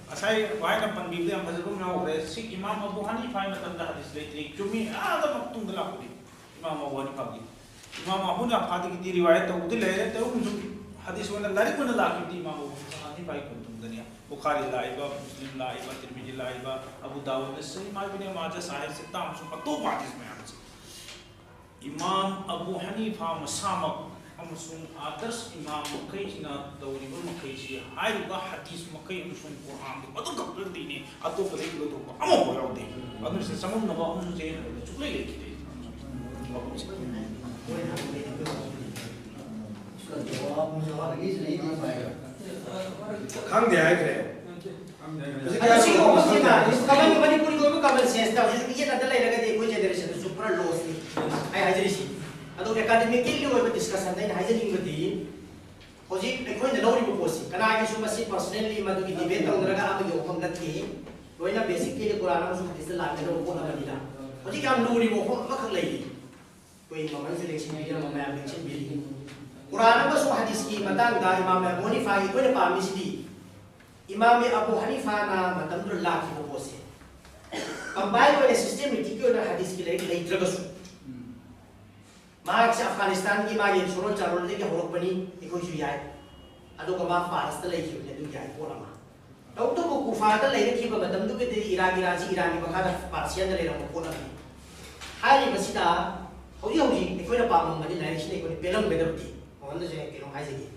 ꯉꯁꯥꯏ ꯚꯥꯏꯅ ꯄꯟꯕꯤꯕꯗ ꯌꯥꯝ ꯐꯖꯕ ꯑꯃ ꯌꯥꯎꯈ꯭ꯔꯦ꯫ ꯁꯤ ꯏꯃꯥꯝ ꯑꯕꯨ ꯍꯅꯤꯐꯥꯒꯤ ꯃꯇꯝꯗ ꯍꯗꯤꯁ ꯂꯩꯇ꯭ꯔꯤ꯫ ꯆꯨꯝꯃꯤ, ꯑꯥꯗ ꯃꯇꯨꯡꯗ ꯂꯥꯛꯄꯅꯤ꯫ ꯏꯃꯥꯝ ꯑꯕꯨ ꯍꯅꯤꯐꯥꯒꯤ꯫ ꯏꯃꯥꯝ ꯑꯕꯨ ꯍꯅꯤꯐꯥꯗꯒꯤꯗꯤ ꯔꯤꯋꯥꯌꯠ ꯇꯧꯕꯗꯤ ꯂꯩꯔꯦ꯫ ꯇꯧꯕꯁꯨ ꯍꯗꯤꯁ ꯑꯣꯏꯅ ꯂꯥꯏꯔꯤꯛ ꯑꯣꯏꯅ ꯂꯥꯛꯈꯤꯕꯗꯤ ꯏꯃꯥꯝ ꯑꯕꯨ ꯍꯅꯤꯐꯥꯒꯤ ꯃꯇꯨꯡꯗꯅꯤ꯫ ꯕꯨꯈꯥꯔꯤ ꯂꯥꯛꯏꯕ, ꯃꯨꯁꯂꯤꯝ ꯂꯥꯛꯏꯕ, ꯇꯤꯔꯃꯤꯖꯤ ꯂꯥꯛꯏꯕ, ꯑꯕꯨ ꯗꯥꯎꯗ, ꯁꯍꯤ ꯃꯥꯏꯕꯤꯅꯦ ꯃꯥꯖ, ꯁꯥꯍꯤꯍ ꯁꯤꯠꯇ ꯑꯃꯁꯨꯡ ꯑꯇꯣꯞꯄ ꯍꯗꯤꯁ ꯃꯌꯥꯝꯁꯦ꯫ ꯏꯃꯥꯝ ꯑꯕꯨ ꯍꯅꯤꯐꯥ ꯃꯁꯥꯃꯛ ꯑꯃꯁꯨꯡ ꯑꯥꯗꯔꯁ ꯏꯃꯥꯝ ꯃꯈꯩꯁꯤꯅ ꯇꯧꯔꯤꯕ ꯃꯈꯩꯁꯤ ꯍꯥꯏꯔꯤꯕ ꯍꯗꯤꯁ ꯃꯈꯩ ꯑꯃꯁꯨꯡ ꯀꯨꯔꯥꯟꯗꯨ ꯑꯗꯨ ꯈꯛꯇꯗꯤꯅꯦ, ꯑꯇꯣꯞꯄꯗꯒꯤ ꯂꯧꯊꯣꯛꯄ ꯑꯃꯐꯥꯎ ꯌꯥꯎꯗꯦ꯫ ꯑꯗꯨꯅ ꯁꯤꯗ ꯆꯃꯝꯅꯕ ꯑꯃꯁꯨ ꯁꯨꯛꯂꯩ ꯂꯩꯈꯤꯗꯦ꯫ ꯈꯪꯗꯦ ꯍꯥꯏꯈ꯭ꯔꯦ꯫ ꯑꯗꯣ ꯁꯤꯒꯤ ꯋꯥꯐꯝꯁꯤꯅ ꯀꯃꯟ, ꯃꯅꯤꯄꯨꯔꯒꯤ ꯑꯣꯏꯕ ꯀꯃꯟ ꯁꯦꯟꯁꯇ ꯍꯧꯖꯤꯛ ꯌꯦꯠꯅꯗ ꯂꯩꯔꯒꯗꯤ ꯑꯩꯈꯣꯏ ꯖꯦꯅꯦꯔꯦꯁꯟꯗꯁꯨ ꯄꯨꯔꯥ ꯂꯣꯁꯅꯤ꯫ ꯑꯩ ꯍꯥꯏꯖꯔꯤꯁꯤ꯫ ꯑꯗꯣ ꯑꯦꯀꯥꯗꯃꯤꯀꯦꯜꯒꯤ ꯑꯣꯏꯕ ꯗꯤꯁꯀꯁꯟꯗ ꯑꯩꯅ ꯍꯥꯏꯖꯅꯤꯡꯕꯗꯤ, ꯍꯧꯖꯤꯛ ꯑꯩꯈꯣꯏꯅ ꯂꯧꯔꯤꯕ ꯄꯣꯠꯁꯤ ꯀꯅꯥꯒꯤꯁꯨ ꯃꯁꯤ ꯄꯔꯁꯅꯦꯜꯂꯤ ꯃꯗꯨꯒꯤ ꯗꯤꯕꯦꯠ ꯇꯧꯅꯔꯒ ꯑꯃꯒꯤ ꯋꯥꯐꯝ ꯅꯠꯇꯦ꯫ ꯂꯣꯏꯅ ꯕꯦꯁꯤꯛꯇꯒꯤ ꯀꯨꯔꯥꯟ ꯑꯃꯁꯨꯡ ꯍꯗꯤꯁꯇ ꯂꯥꯛꯀꯗꯕ ꯄꯣꯠ ꯑꯃꯅꯤꯅ ꯍꯧꯖꯤꯛ ꯌꯥꯝ ꯂꯨꯔꯤꯕ ꯋꯥꯐꯝ ꯑꯃꯈꯛ ꯂꯩꯔꯤ꯫ ꯑꯩꯈꯣꯏ ꯃꯃꯜꯁꯨ ꯂꯦꯡꯁꯤꯟꯕꯤꯔꯝꯕ ꯃꯌꯥꯝ ꯂꯦꯡꯁꯤꯟꯕꯤꯔꯤ꯫ ꯀꯨꯔꯥꯟ ꯑꯃꯁꯨꯡ ꯍꯗꯤꯁꯀꯤ ꯃꯇꯥꯡꯗ ꯏꯃꯥꯝ ꯑꯕꯨ ꯍꯅꯤꯐꯥꯒꯤ ꯑꯩꯈꯣꯏꯅ ꯄꯥꯝꯃꯤꯁꯤꯗꯤ ꯏꯃꯥꯝ ꯑꯕꯨ ꯍꯅꯤꯐꯥꯅ ꯃꯇꯝꯗꯨꯗ ꯂꯥꯛꯈꯤꯕ ꯄꯣꯠꯁꯦ ꯀꯝꯄꯥꯏꯜ ꯑꯣꯏꯅ ꯁꯤꯁꯇꯦꯃꯦꯇꯤꯛꯀꯤ ꯑꯣꯏꯅ ꯍꯗꯤꯁꯀꯤ ꯂꯥꯏꯔꯤꯛ ꯂꯩꯇ꯭ꯔꯒꯁꯨ ꯃꯍꯥꯛꯁꯦ ꯑꯐꯒꯥꯅꯤꯁꯇꯥꯟꯒꯤ ꯃꯥꯒꯤ ꯁꯨꯔꯣꯟ ꯆꯥꯔꯣꯟꯗꯒꯤ ꯍꯧꯔꯛꯄꯅꯤ, ꯑꯩꯈꯣꯏꯁꯨ ꯌꯥꯏ꯫ ꯑꯗꯨꯒ ꯃꯥ ꯐꯥꯔꯁꯇ ꯂꯩꯈꯤꯕꯅꯤ, ꯑꯗꯨ ꯌꯥꯏ ꯄꯣꯠ ꯑꯃ꯫ ꯇꯧꯕꯇꯕꯨ ꯀꯨꯐꯥꯗ ꯂꯩꯔꯛꯈꯤꯕ ꯃꯇꯝꯗꯨꯒꯗꯤ ꯏꯔꯥꯛ, ꯏꯔꯥꯟꯁꯤ ꯏꯔꯥꯟꯒꯤ ꯃꯈꯥꯗ ꯄꯥꯔꯁꯤꯌꯥꯗ ꯂꯩꯔꯝꯕ ꯄꯣꯠ ꯑꯃꯅꯤ꯫ ꯍꯥꯏꯔꯤꯕꯁꯤꯗ ꯍꯧꯖꯤꯛ ꯍꯧꯖꯤꯛ ꯑꯩꯈꯣꯏꯅ ꯄꯥꯝꯃꯝꯕꯗꯤ ꯂꯥꯏꯔꯤꯛꯁꯤꯗ ꯑꯩꯈꯣꯏꯅ ꯄꯦꯜꯂꯝꯒꯗꯕꯗꯤ, ꯃꯉꯣꯟꯗꯁꯨ ꯑꯩ ꯀꯩꯅꯣꯝ ꯍꯥꯏꯖꯒꯦ꯫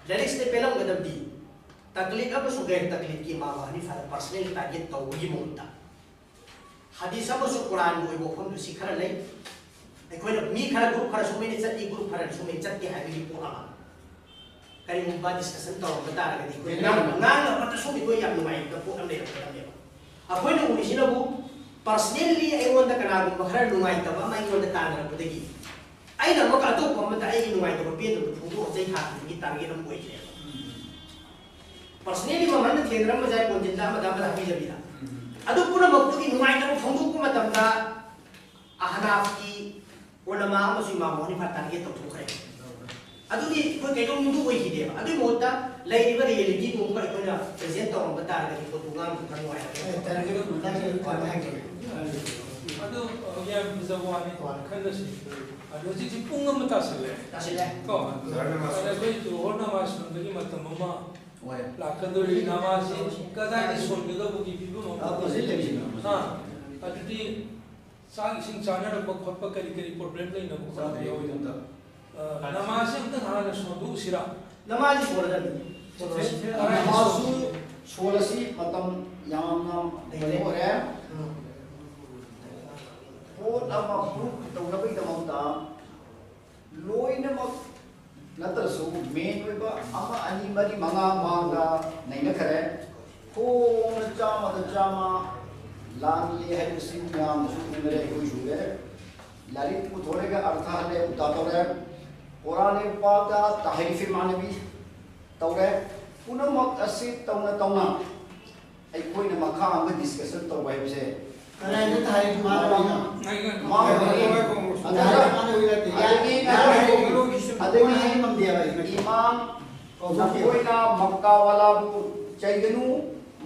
ꯂꯥꯏꯔꯤꯛꯁꯤꯗ ꯄꯦꯜꯂꯝꯒꯗꯕꯗꯤ ꯇꯛꯂꯤꯗ ꯑꯃꯁꯨꯡ ꯒꯩꯔ ꯇꯛꯂꯤꯗꯀꯤ ꯏꯃꯥꯝ ꯍꯅꯤꯐꯥꯗ ꯄꯔꯁꯅꯦꯜ ꯇꯥꯔꯒꯦꯠ ꯇꯧꯕꯒꯤ ꯃꯍꯨꯠꯇ ꯍꯗꯤꯁ ꯑꯃꯁꯨꯡ ꯀꯨꯔꯥꯟꯒꯤ ꯑꯣꯏꯕ ꯋꯥꯐꯝꯗꯨ ꯁꯤ ꯈꯔ ꯂꯩ꯫ ꯑꯩꯈꯣꯏꯅ ꯃꯤ ꯈꯔ, ꯒ꯭ꯔꯨꯞ ꯈꯔ ꯁꯨꯃꯥꯏꯅ ꯆꯠꯂꯤ, ꯒ꯭ꯔꯨꯞ ꯈꯔ ꯁꯨꯃꯥꯏꯅ ꯆꯠꯇꯦ ꯍꯥꯏꯕꯒꯤ ꯄꯣꯠ ꯑꯃ꯫ ꯀꯔꯤꯒꯨꯝꯕ ꯗꯤꯁꯀꯁꯟ ꯇꯧꯔꯝꯕ ꯇꯥꯔꯒꯗꯤ ꯑꯩꯈꯣꯏ ꯉꯥꯡꯅ, ꯉꯥꯡꯅꯕꯗ ꯁꯨꯝ ꯑꯩꯈꯣꯏ ꯌꯥꯝ ꯅꯨꯡꯉꯥꯏꯕ ꯄꯣꯠ ꯑꯃ ꯂꯩꯔꯝꯒꯗꯕꯅꯦꯕ꯫ ꯑꯩꯈꯣꯏꯅ ꯎꯔꯤꯁꯤꯅꯕꯨ ꯄꯔꯁꯅꯦꯜꯂꯤ ꯑꯩꯉꯣꯟꯗ ꯀꯅꯥꯒꯨꯝꯕ ꯈꯔ ꯅꯨꯡꯉꯥꯏꯇꯕ ꯑꯃ ꯑꯩꯉꯣꯟꯗ ꯇꯥꯟꯅꯔꯛꯄꯗꯒꯤ ꯑꯩꯅ ꯑꯃꯨꯛꯀ ꯑꯇꯣꯞꯄ ꯑꯃꯗ ꯑꯩꯒꯤ ꯅꯨꯡꯉꯥꯏꯇꯕ ꯄꯦꯟꯗꯕꯗꯨ ꯐꯣꯡꯗꯣꯛꯑ ꯆꯩ ꯊꯥꯕꯒꯤ ꯇꯥꯔꯒꯦꯠ ꯑꯃ ꯑꯣꯏꯈ꯭ꯔꯦꯕ꯫ ꯄꯔꯁꯅꯦꯜꯂꯤ ꯃꯃꯥꯅ ꯊꯦꯡꯅꯔꯝꯕꯁꯦ ꯑꯩ ꯀꯣꯟꯖꯤꯟꯗ ꯑꯃꯗ ꯑꯃꯗ ꯍꯥꯏꯕꯤꯗꯕꯤꯗ꯫ ꯑꯗꯨ ꯄꯨꯝꯅꯃꯛꯇꯨꯒꯤ ꯅꯨꯡꯉꯥꯏꯇꯕ ꯐꯣꯡꯗꯣꯛꯄ ꯃꯇꯝꯗ ꯑꯍꯅꯥꯐꯀꯤ ꯎꯂꯃꯥ ꯑꯃꯁꯨ ꯏꯃꯥꯝ ꯍꯅꯤꯐꯥ ꯇꯥꯔꯒꯦꯠ ꯇꯧꯊꯣꯛꯈ꯭ꯔꯦ꯫ ꯑꯗꯨꯗꯤ ꯑꯩꯈꯣꯏ ꯀꯩꯗꯧꯅꯨꯡꯗ ꯑꯣꯏꯈꯤꯗꯦꯕ꯫ ꯑꯗꯨꯒꯤ ꯃꯍꯨꯠꯇ ꯂꯩꯔꯤꯕ ꯔꯤꯌꯦꯂꯤꯇꯤꯗꯨ ꯑꯃꯨꯛꯀ ꯑꯩꯈꯣꯏꯅ ꯄ꯭ꯔꯦꯖꯦꯟ ꯇꯧꯔꯝꯕ ꯇꯥꯔꯒꯗꯤ ꯄꯣꯠꯇꯨ ꯉꯥꯡꯕꯗꯨ ꯈꯔ ꯅꯨꯡꯉꯥꯏꯔꯛꯀꯅꯤ꯫ ꯑꯗꯨ ꯌꯥꯝ ꯐꯖꯕ ꯋꯥꯅꯤ꯫ ꯈꯟꯅꯁꯤ꯫ ꯑꯗꯨ ꯍꯧꯖꯤꯛꯁꯤ ꯄꯨꯡ ꯑꯃ ꯇꯥꯁꯤꯜꯂꯦ꯫ ꯇꯥꯁꯤꯜꯂꯦ꯫ ꯀꯣ? ꯑꯗ ꯑꯩꯈꯣꯏ ꯖꯣꯍꯣꯔ ꯅꯃꯥꯖ ꯁꯣꯟꯕꯒꯤ ꯃꯇꯝ ꯑꯃ ꯂꯥꯛꯀꯗꯧꯔꯤ꯫ ꯅꯃꯥꯖꯁꯤ ꯀꯗꯥꯏꯗ ꯁꯣꯟꯒꯗꯧꯕꯒꯤ ꯐꯤꯕꯝ ꯑꯃ? ꯑꯥ, ꯑꯗꯨꯗꯤ ꯆꯥꯛ ꯏꯁꯤꯡ ꯆꯥꯅꯔꯛꯄ ꯈꯣꯠꯄ ꯀꯔꯤ ꯀꯔꯤ ꯄ꯭ꯔꯣꯕ꯭ꯂꯦꯝ ꯂꯩꯅꯕ ꯈꯣꯠꯅꯕ ꯌꯥꯎꯔꯣꯏꯗꯕ? ꯑ, ꯅꯃꯥꯖꯁꯦ ꯑꯝꯇꯪ ꯍꯥꯟꯅ ꯁꯣꯟꯗꯣꯛꯎꯁꯤꯔꯥ? ꯅꯃꯥꯖꯁꯤ ꯁꯣꯜꯂꯗꯕꯅꯤ꯫ ꯁꯣꯜꯂꯁꯤ꯫ ꯅꯃꯥꯖꯁꯨ ꯁꯣꯜꯂꯁꯤ, ꯃꯇꯝ ꯌꯥꯝꯅ ꯀꯩꯅꯣ ꯑꯣꯏꯔꯦ꯫ ꯄꯣꯠ ꯑꯃ proof ꯇꯧꯅꯕꯒꯤꯗꯃꯛꯇ ꯂꯣꯏꯅꯃꯛ ꯅꯠꯇ꯭ꯔꯁꯨ main ꯑꯣꯏꯕ ꯑꯃ, ꯑꯅꯤ, ꯃꯔꯤ, ꯃꯉꯥ ꯃꯥꯡꯗ ꯅꯩꯅꯈ꯭ꯔꯦ꯫ ꯍꯣꯡꯅ ꯆꯥꯝꯃꯗ ꯆꯥꯝꯃ ꯂꯥꯜꯂꯦ ꯍꯥꯏꯕꯁꯤ ꯃꯌꯥꯝꯅꯁꯨ ꯎꯅꯔꯦ, ꯑꯩꯈꯣꯏꯁꯨ ꯎꯅꯔꯦ꯫ ꯂꯥꯏꯔꯤꯛ ꯄꯨꯊꯣꯔꯒ ꯑꯔꯊ ꯍꯜꯂꯦ, ꯎꯜꯇꯥ ꯇꯧꯔꯦ꯫ ꯀꯣꯔꯥꯟ ꯄꯥꯛꯇ ꯇꯍꯔꯤꯐ ꯃꯥꯅꯕꯤ ꯇꯧꯔꯦ꯫ ꯄꯨꯝꯅꯃꯛ ꯑꯁꯤ ꯇꯧꯅ ꯇꯧꯅ ꯑꯩꯈꯣꯏꯅ ꯃꯈꯥ ꯑꯃ discussion ꯇꯧꯕ ꯍꯥꯏꯕꯁꯦ ꯀꯗꯥꯏꯗ ꯇꯍꯔꯤꯐ ꯃꯥꯅꯕꯤꯅꯣ? ꯃꯥꯅꯕꯤ꯫ ꯇꯍꯔꯤꯐ ꯃꯥꯅꯕꯤ ꯅꯠꯇꯦ꯫ ꯑꯗꯒꯤ ꯌꯥꯔꯦ, ꯌꯥꯔꯦ꯫ ꯑꯗꯒꯤ ꯃꯥꯅꯕꯤ ꯍꯥꯏꯕ ꯉꯝꯗꯦꯕ ꯑꯩ꯫ ꯏꯃꯥꯝ, ꯀꯧꯊꯣꯛꯀꯦ꯫ ꯅꯈꯣꯏꯅ ꯃꯛꯀꯥ ꯋꯥꯂꯥꯕꯨ ꯆꯩꯒꯅꯨ,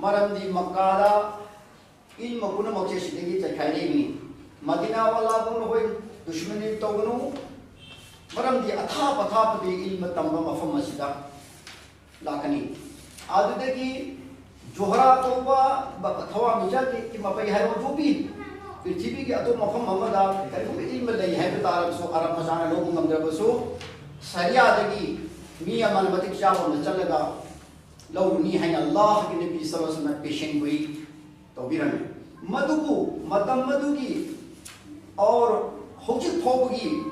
ꯃꯔꯝꯗꯤ ꯃꯛꯀꯥꯗ ꯏꯜꯃ ꯄꯨꯝꯅꯃꯛꯁꯦ ꯁꯤꯗꯒꯤ ꯆꯩꯈꯥꯏꯔꯛꯏꯕꯅꯤ꯫ ꯃꯗꯤꯅꯥ ꯋꯥꯂꯥꯕꯨ ꯅꯈꯣꯏ ꯗꯨꯁꯃꯅꯤ ꯇꯧꯒꯅꯨ, ꯃꯔꯝꯗꯤ ꯑꯊꯥꯞ ꯑꯊꯥꯞꯄꯗꯤ ꯏꯜꯃ ꯇꯝꯕ ꯃꯐꯝ ꯑꯁꯤꯗ ꯂꯥꯛꯀꯅꯤ꯫ ꯑꯗꯨꯗꯒꯤ ꯖꯣꯍꯔꯥ ꯀꯧꯕ ꯕ-, ꯊꯋꯥꯟꯃꯤꯆꯥꯛꯀꯤ ꯃꯄꯩ ꯍꯥꯏꯔꯣ, ꯌꯨꯕꯤ, ꯄ꯭ꯔꯤꯊꯤꯕꯤꯒꯤ ꯑꯇꯣꯞꯄ ꯃꯐꯝ ꯑꯃꯗ ꯀꯔꯤꯒꯨꯝꯕ ꯏꯜꯃ ꯂꯩ ꯍꯥꯏꯕ ꯇꯥꯔꯕꯁꯨ, ꯑꯔꯕ ꯃꯆꯥꯅ ꯂꯧꯕ ꯉꯝꯗ꯭ꯔꯕꯁꯨ, ꯁꯔꯤꯌꯥꯗꯒꯤ ꯃꯤ ꯑꯃꯅ ꯃꯇꯤꯛ ꯆꯥꯕ ꯑꯃ ꯆꯠꯂꯒ ꯂꯧꯔꯨꯅꯤ ꯍꯥꯏꯅ ꯑꯜꯂꯥꯍꯒꯤ ꯅꯕꯤ ꯁꯜꯂꯜꯂꯥꯍꯨ ꯑꯂꯩꯍꯤ ꯋꯁꯜꯂꯝꯅ ꯄꯦꯁꯦꯟꯒꯣꯏ ꯇꯧꯕꯤꯔꯝꯃꯤ꯫ ꯃꯗꯨꯕꯨ ꯃꯇꯝ ꯑꯗꯨꯒꯤ ꯑꯣꯔ ꯍꯧꯖꯤꯛ ꯐꯥꯎꯕꯒꯤ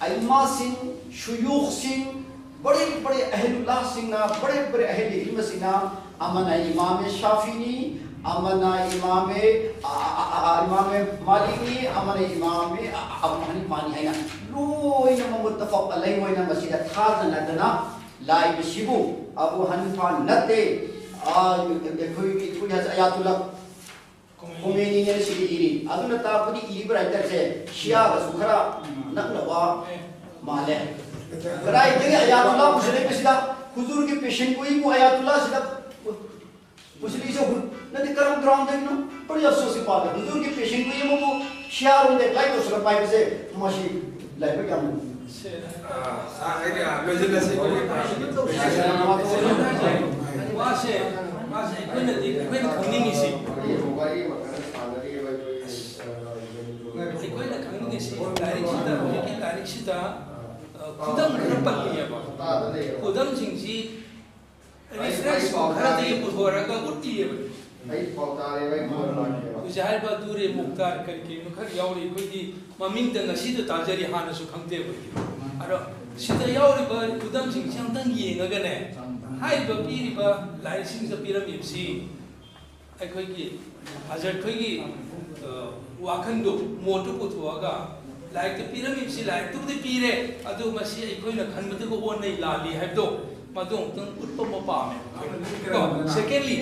ꯑꯏꯃꯥꯁꯤꯡ, ꯁꯨꯌꯨꯈꯁꯤꯡ, ꯕꯔꯦ ꯕꯔꯦ ꯑꯍꯂꯨꯜꯂꯥꯍꯁꯤꯡꯅ, ꯕꯔꯦ ꯕꯔꯦ ꯑꯍꯂ ꯏꯜꯃꯁꯤꯡꯅ, ꯑꯃꯅ ꯏꯃꯥꯝ ꯁꯥꯐꯤꯅꯤ, ꯑꯃꯅ ꯏꯃꯥꯝ ꯑ-, ꯑ-, ꯑ-, ꯏꯃꯥꯝ ꯃꯥꯂꯤꯛꯅꯤ, ꯑꯃꯅ ꯏꯃꯥꯝ ꯑ-, ꯑ-, ꯑꯕꯨ ꯍꯅꯤꯐꯥꯅꯤ ꯍꯥꯏꯅ ꯂꯣꯏꯅꯃꯛ ꯃꯨꯠꯇꯐꯛ ꯑꯂꯩ ꯑꯣꯏꯅ ꯃꯁꯤꯗ ꯊꯥꯖꯅꯗꯅ ꯂꯥꯛꯏꯕꯁꯤꯕꯨ ꯑꯕꯨ ꯍꯅꯤꯐꯥ ꯅꯠꯇꯦ, ꯑ, ꯑꯩꯈꯣꯏꯒꯤ, ꯑꯩꯈꯣꯏ ꯍꯖ ꯑꯌꯥꯇꯨꯜꯂꯥ ꯈꯣꯃꯦꯅꯤꯅ ꯁꯤꯗ ꯏꯔꯤ꯫ ꯑꯗꯨꯅ ꯇꯥꯛꯄꯗꯤ ꯏꯔꯤꯕ writerꯁꯦ ꯁꯤꯌꯥꯒꯁꯨ ꯈꯔ ꯅꯛꯅꯕ ꯃꯥꯜꯂꯦ꯫ ꯀꯗꯥꯏꯗꯒꯤ ꯑꯌꯥꯇꯨꯜꯂꯥ ꯄꯨꯁꯤꯜꯂꯛꯏꯕꯁꯤꯗ? ꯍꯨꯖꯨꯔꯒꯤ ꯄꯦꯁꯦꯟꯒꯣꯏꯕꯨ ꯑꯌꯥꯇꯨꯜꯂꯥꯁꯤꯗ ꯄꯨꯁꯤꯜꯂꯤꯁꯦ ꯍꯨ-, ꯅꯠꯇꯦ, ꯀꯔꯝ groundꯗꯒꯤꯅꯣ? ꯕꯔꯤ ꯑꯐꯁꯣꯁꯀꯤ ꯄꯥꯎꯅꯤ꯫ ꯍꯨꯖꯨꯔꯒꯤ ꯄꯦꯁꯦꯟꯒꯣꯏ ꯑꯃꯕꯨ ꯁꯤꯌꯥꯔꯣꯝꯗ apply ꯇꯧꯁꯤꯜꯂꯛꯄ ꯍꯥꯏꯕꯁꯦ ꯃꯁꯤ ꯂꯥꯏꯕꯛ ꯌꯥꯝꯅ ꯑꯥ, ꯑꯥ, ꯑꯩꯅ ꯂꯣꯏꯁꯤꯜꯂꯁꯤ꯫ ꯋꯥꯁꯦ, ꯋꯥꯁꯦ ꯑꯩꯈꯣꯏꯅꯗꯤ, ꯑꯩꯈꯣꯏꯅ ꯈꯪꯅꯤꯡꯉꯤꯁꯤ꯫ ꯑꯩꯈꯣꯏꯅ ꯈꯪꯅꯤꯡꯉꯤꯁꯤ ꯂꯥꯏꯔꯤꯛꯁꯤꯗ, ꯍꯧꯖꯤꯛꯀꯤ ꯂꯥꯏꯔꯤꯛꯁꯤꯗ ꯈꯨꯗꯝ ꯈꯔ ꯄꯜꯂꯤꯑꯕ꯫ ꯈꯨꯗꯝꯁꯤꯡꯁꯤ reference ꯈꯔꯗꯒꯤ ꯄꯨꯊꯣꯔꯒ ꯎꯠꯂꯤꯑꯕ꯫ ꯑꯩ ꯄꯥꯎ ꯇꯥꯔꯦꯕ, ꯑꯩ ꯀꯣꯟꯅ ꯂꯥꯛꯀꯦꯕ꯫ ꯍꯧꯖꯤꯛ ꯍꯥꯏꯔꯤꯕ ꯗꯨꯔꯦ ꯃꯨꯛꯇꯥꯔ ꯀꯔꯤ ꯀꯔꯤꯅꯣ ꯈꯔ ꯌꯥꯎꯔꯤ, ꯑꯩꯈꯣꯏꯗꯤ ꯃꯃꯤꯡꯗ ꯉꯁꯤꯗ ꯇꯥꯖꯔꯤ, ꯍꯥꯟꯅꯁꯨ ꯈꯪꯗꯦ ꯑꯩꯈꯣꯏꯗꯤ꯫ ꯑꯗꯣ ꯁꯤꯗ ꯌꯥꯎꯔꯤꯕ ꯈꯨꯗꯝꯁꯤꯡꯁꯤ ꯑꯝꯇꯪ ꯌꯦꯡꯉꯒꯅꯦ, ꯍꯥꯏꯔꯤꯕ ꯄꯤꯔꯤꯕ ꯂꯥꯏꯔꯤꯛꯁꯤꯡꯁꯤꯗ ꯄꯤꯔꯝꯃꯤꯕꯁꯤ ꯑꯩꯈꯣꯏꯒꯤ ꯍꯖꯔꯠ ꯈꯣꯏꯒꯤ, ꯑ, ꯋꯥꯈꯟꯗꯨ, ꯃꯣꯠꯇꯨ ꯄꯨꯊꯣꯛꯑꯒ ꯂꯥꯏꯔꯤꯛꯇ ꯄꯤꯔꯝꯃꯤꯕꯁꯤ ꯂꯥꯏꯔꯤꯛꯇꯨꯕꯨꯗꯤ ꯄꯤꯔꯦ, ꯑꯗꯨ ꯃꯁꯤ ꯑꯩꯈꯣꯏꯅ ꯈꯟꯕꯗꯨꯒ ꯑꯣꯟꯅꯩ, ꯂꯥꯜꯂꯤ ꯍꯥꯏꯕꯗꯣ ꯃꯗꯨ ꯑꯃꯨꯛꯇꯪ ꯎꯠꯄ ꯑꯃ ꯄꯥꯝꯃꯦ꯫ ꯀꯣ? Secondly,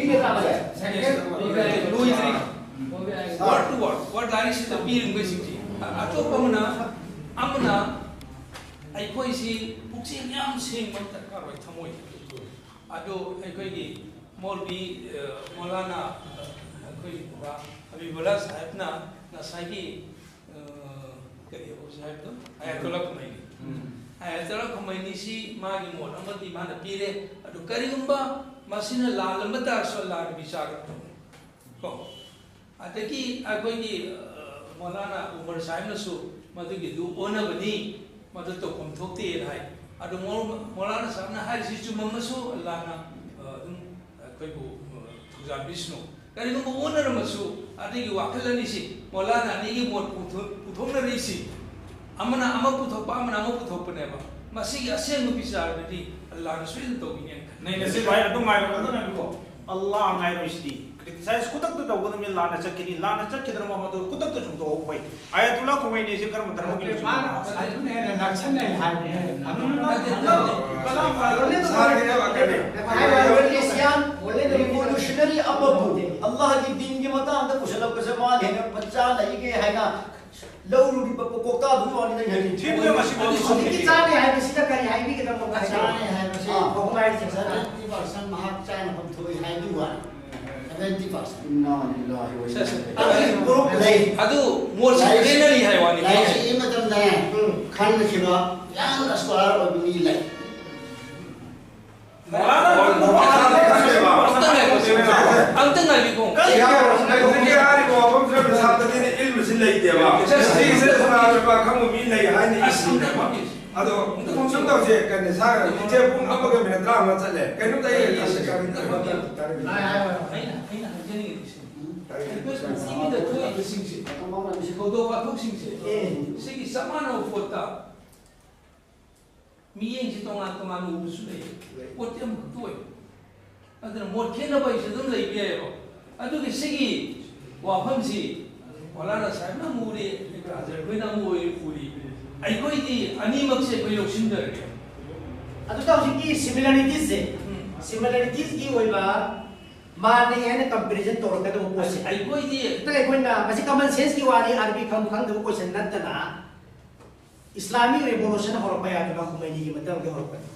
ꯂꯣꯏꯗ꯭ꯔꯤ꯫ Word to word, word ꯂꯥꯏꯔꯤꯛꯁꯤꯗ ꯄꯤꯔꯤꯕꯁꯤꯡꯁꯤ꯫ ꯑ-, ꯑꯇꯣꯞꯄ ꯑꯃꯅ, ꯑꯃꯅ ꯑꯩꯈꯣꯏꯁꯤ ꯄꯨꯛꯆꯦꯜ ꯌꯥꯝ ꯁꯦꯡꯕ ꯑꯃ ꯗꯔꯀꯥꯔ ꯑꯣꯏ, ꯊꯃꯣꯏ꯫ ꯑꯗꯨ ꯑꯩꯈꯣꯏꯒꯤ ꯃꯧꯂꯕꯤ, ꯑ, ꯃꯧꯂꯥꯅꯥ, ꯑ, ꯑꯩꯈꯣꯏ ꯍꯕꯤꯕꯨꯜꯂꯥ ꯁꯥꯍꯦꯕꯅ ꯉꯁꯥꯏꯒꯤ, ꯑ, ꯀꯔꯤ ꯍꯧꯖꯤꯛ ꯍꯥꯏꯕꯗꯣ? ꯑꯌꯥꯇꯣꯜꯂꯥ ꯈꯨꯃꯩꯅꯤ꯫ ꯑꯌꯥꯇꯣꯜꯂꯥ ꯈꯨꯃꯩꯅꯤꯁꯤ ꯃꯥꯒꯤ ꯃꯣꯠ ꯑꯃꯗꯤ ꯃꯥꯅ ꯄꯤꯔꯦ꯫ ꯑꯗꯨ ꯀꯔꯤꯒꯨꯝꯕ ꯃꯁꯤꯅ ꯂꯥꯜꯂꯝꯕ ꯇꯥꯔꯁꯨ, ꯑꯜꯂꯥꯍꯅ ꯕꯤꯆꯥꯔ ꯇꯧꯒꯅꯤ꯫ ꯀꯣ? ꯑꯗꯒꯤ ꯑꯩꯈꯣꯏꯒꯤ, ꯑ, ꯃꯧꯂꯥꯅꯥ ꯎꯃꯔ ꯁꯥꯍꯦꯕꯅꯁꯨ ꯃꯗꯨꯒꯤꯗꯨ ꯑꯣꯟꯅꯕꯅꯤ, ꯃꯗꯨ ꯇꯧꯐꯝ ꯊꯣꯛꯇꯦꯅ ꯍꯥꯏ꯫ ꯑꯗꯨ ꯃꯧ-, ꯃꯧꯂꯥꯅꯥ ꯁꯥꯍꯦꯕꯅ ꯍꯥꯏꯔꯤꯁꯤ ꯆꯨꯝꯃꯝꯃꯁꯨ, ꯑꯜꯂꯥꯍꯅ, ꯑ, ꯑꯗꯨꯝ ꯑꯩꯈꯣꯏꯕꯨ, ꯑ, ꯊꯧꯖꯥꯟꯕꯤꯁꯅꯨ꯫ ꯀꯔꯤꯒꯨꯝꯕ ꯑꯣꯟꯅꯔꯝꯃꯁꯨ, ꯑꯗꯨꯒꯤ ꯋꯥꯈꯜ ꯑꯅꯤꯁꯤ, ꯃꯧꯂꯥꯅꯥ ꯑꯅꯤꯒꯤ ꯃꯣꯠ ꯄꯨꯊꯣ-, ꯄꯨꯊꯣꯛꯅꯔꯤꯁꯤ, ꯑꯃꯅ ꯑꯃ ꯄꯨꯊꯣꯛꯄ, ꯑꯃꯅ ꯑꯃ ꯄꯨꯊꯣꯛꯄꯅꯦꯕ꯫ ꯃꯁꯤꯒꯤ ꯑꯁꯦꯡꯕ ꯕꯤꯆꯥꯔꯗꯨꯗꯤ ꯑꯜꯂꯥꯍꯅ ꯁꯣꯏꯗꯅ ꯇꯧꯕꯤꯅꯤ ꯍꯥꯏꯅ ꯈꯜꯂꯤ꯫ ꯅꯩꯅꯁꯤ ꯚꯥꯏ, ꯑꯗꯨꯝ ꯉꯥꯏꯔꯣ, ꯑꯗꯨꯝ ꯉꯥꯏꯕꯤꯀꯣ꯫ ꯑꯜꯂꯥꯍ ꯉꯥꯏꯔꯣꯏꯁꯤꯗꯤ꯫ Criticize ꯈꯨꯗꯛꯇ ꯇꯧꯒꯗꯕꯅꯤ, ꯂꯥꯟꯅ ꯆꯠꯈꯤꯅꯤ, ꯂꯥꯟꯅ ꯆꯠꯈꯤꯗꯅ ꯃꯗꯨ ꯈꯨꯗꯛꯇ ꯆꯨꯝꯊꯣꯛꯍꯧꯕ ꯐꯩ꯫ ꯑꯌꯥꯇꯨꯜꯂꯥ ꯈꯨꯃꯩꯅꯤꯁꯤ ꯀꯔꯝꯕ ꯙꯔꯃꯒꯤ ꯂꯨꯆꯤꯡꯕꯅꯣ? ꯃꯥꯅ ꯑꯗꯨꯅ ꯍꯦꯟꯅ ꯅꯛꯁꯟꯅꯩ ꯍꯥꯏꯕꯅꯦ꯫ ꯎꯝ, ꯅꯠꯇꯦ, ꯅꯠꯇꯦ꯫ ꯀꯂꯥꯝ ꯄꯥꯔꯣꯅꯦ꯫ ꯁꯥꯔꯒꯤꯅꯦ ꯋꯥꯀꯤꯜꯅꯦ꯫ ꯍꯥꯏꯕ revolution, revolutionary ꯑꯃꯕꯨ ꯑꯜꯂꯥꯍꯒꯤ ꯗꯤꯟꯒꯤ ꯃꯇꯥꯡꯗ ꯄꯨꯁꯜꯂꯛꯄꯁꯦ ꯃꯥꯅ ꯍꯦꯟꯅ ꯃꯆꯥ ꯂꯩꯒꯦ ꯍꯥꯏꯅ ꯂꯧꯔꯨꯔꯤꯕ ꯀꯣꯛꯇꯥꯗꯨꯒꯤ ꯋꯥꯅꯤꯗ꯫ ꯊꯤꯕꯗ ꯃꯁꯤ ꯍꯧꯖꯤꯛꯀꯤ ꯆꯥꯅꯩ ꯍꯥꯏꯕꯁꯤꯗ ꯀꯔꯤ ꯍꯥꯏꯕꯤꯒꯗꯕꯅꯣ? ꯆꯥꯅꯩ ꯍꯥꯏꯕꯁꯤ ꯑꯥ꯫ ꯑꯍꯨꯝ ꯍꯥꯏꯔꯤꯁꯦ ꯁꯚꯦꯟꯇꯤ ꯄꯥꯔꯁꯦꯟ ꯃꯍꯥꯛ ꯆꯥꯅꯐꯝ ꯊꯣꯛꯏ ꯍꯥꯏꯕꯒꯤ ꯋꯥꯅꯤ꯫ Seventy percent. ꯏꯟꯅꯥ ꯂꯤꯜꯂꯥꯍꯤ ꯋꯥ ꯏꯟꯅꯥ ꯁꯦ, ꯁꯦ꯫ ꯏꯂꯥꯏꯍꯤ ꯔꯥꯖꯤꯎꯟ꯫ ꯑꯗꯨꯒꯤ ꯄ꯭ꯔꯨꯐ ꯂꯩ꯫ ꯑꯗꯨ ꯃꯣꯠꯁꯤ ꯂꯥꯏꯔꯤꯛꯁꯤ ꯒ꯭ꯔꯦꯅꯔꯤ ꯍꯥꯏ ꯋꯥꯅꯤ꯫ ꯂꯥꯏꯔꯤꯛꯁꯤ ꯏꯕ ꯃꯇꯝꯗꯅꯦ, ꯎꯝ꯫ ꯈꯟꯅꯈꯤꯕ ꯌꯥꯝꯅ ꯁ꯭ꯀꯣꯂꯔ ꯑꯣꯏꯕ ꯃꯤ ꯂꯩ꯫ ꯃꯧꯂꯥꯅꯥ ꯑꯝꯇ ꯉꯥꯏꯈꯣ, ꯑꯝꯇ ꯉꯥꯏꯕꯤꯈꯣ꯫ ꯍꯧꯖꯤꯛꯀꯤ ꯍꯥꯏꯔꯤꯕ ꯋꯥꯐꯝꯁꯤꯗ ꯁꯥꯇ꯭ꯔꯗꯤꯅ ꯏꯜꯃꯁꯤ ꯂꯩꯇꯦꯕ꯫ ꯁꯤꯒꯤꯁꯤꯗ ꯁꯅꯥ ꯂꯨꯄꯥ ꯈꯪꯕ ꯃꯤ ꯂꯩ ꯍꯥꯏꯅ ꯑꯁ, ꯑꯝꯇ ꯏꯜꯂꯦꯕ꯫ ꯉꯥꯏꯈꯣ꯫ ꯑꯗꯣ ꯁꯨꯝ ꯇꯧꯁꯦ, ꯀꯩꯅꯣ, ꯁꯥꯔ, ꯏꯆꯦ, ꯄꯨꯡ ꯑꯃꯒ ꯃꯤꯅꯤꯠ ꯇꯔꯥꯃꯉꯥ ꯆꯠꯂꯦ꯫ ꯀꯩꯅꯣꯝꯇ ꯑꯩ ꯇꯥꯁꯤ꯫ ꯑꯩꯅ ꯑꯩꯅ ꯍꯥꯏꯖꯅꯤꯡꯉꯤꯁꯦ, ꯑꯩꯈꯣꯏ ꯄ꯭ꯔꯤꯊꯤꯕꯤꯗ ꯊꯣꯛꯏꯕꯁꯤꯡꯁꯦ, ꯊꯧꯗꯣꯛ ꯋꯥꯊꯣꯛꯁꯤꯡꯁꯦ, ꯁꯤꯒꯤ ꯆꯞ ꯃꯥꯟꯅꯕ ꯄꯣꯠꯇ ꯃꯤꯠꯌꯦꯡꯁꯤ ꯇꯣꯉꯥꯟ ꯇꯣꯉꯥꯟꯅ ꯎꯕꯁꯨ ꯂꯩ꯫ ꯄꯣꯠꯇꯤ ꯑꯃꯈꯛꯇ ꯑꯣꯏ꯫ ꯑꯗꯨꯅ ꯃꯣꯠ ꯈꯦꯠꯅꯕ ꯍꯥꯏꯁꯦ ꯑꯗꯨꯝ ꯂꯩꯕ ꯌꯥꯏꯑꯕ꯫ ꯑꯗꯨꯒꯤ ꯁꯤꯒꯤ ꯋꯥꯐꯝꯁꯤ ꯃꯧꯂꯥꯅꯥ ꯁꯥꯍꯦꯕꯅ ꯑꯃꯨꯛ ꯎꯔꯤ, ꯔꯥꯖꯔ ꯑꯩꯈꯣꯏꯅ ꯑꯃꯨꯛ ꯎꯔꯤ꯫ ꯑꯩꯈꯣꯏꯗꯤ ꯑꯅꯤꯃꯛꯁꯦ ꯑꯩꯈꯣꯏ ꯂꯧꯁꯤꯟꯖꯔꯒꯦ꯫ ꯑꯗꯨꯗ ꯍꯧꯖꯤꯛꯀꯤ ꯁꯤꯃꯤꯂꯔꯤꯇꯤꯁꯦ, ꯁꯤꯃꯤꯂꯔꯤꯇꯤꯁꯀꯤ ꯑꯣꯏꯕ ꯃꯥꯟꯅꯩ ꯍꯥꯏꯅ ꯀꯝꯄꯦꯔꯤꯖꯟ ꯇꯧꯔꯛꯀꯗꯕ ꯄꯣꯠꯁꯦ, ꯑꯩꯈꯣꯏꯗꯤ ꯈꯤꯇꯪ ꯑꯩꯈꯣꯏꯅ ꯃꯁꯤ ꯀꯃꯟ ꯁꯦꯟꯁꯀꯤ ꯋꯥꯅꯤ, ꯑꯥꯔꯕꯤ ꯈꯪ ꯈꯪꯗꯕ ꯀꯣꯏꯁꯟ ꯅꯠꯇꯅ, ꯏꯁꯂꯥꯃꯤꯛ ꯔꯦꯚꯣꯂꯨꯁꯟ ꯍꯧꯔꯛꯄ ꯌꯥꯗꯅ ꯈꯨꯃꯩꯅꯤꯒꯤ ꯃꯇꯝꯒꯤ ꯍꯧꯔꯛꯄꯅꯤ꯫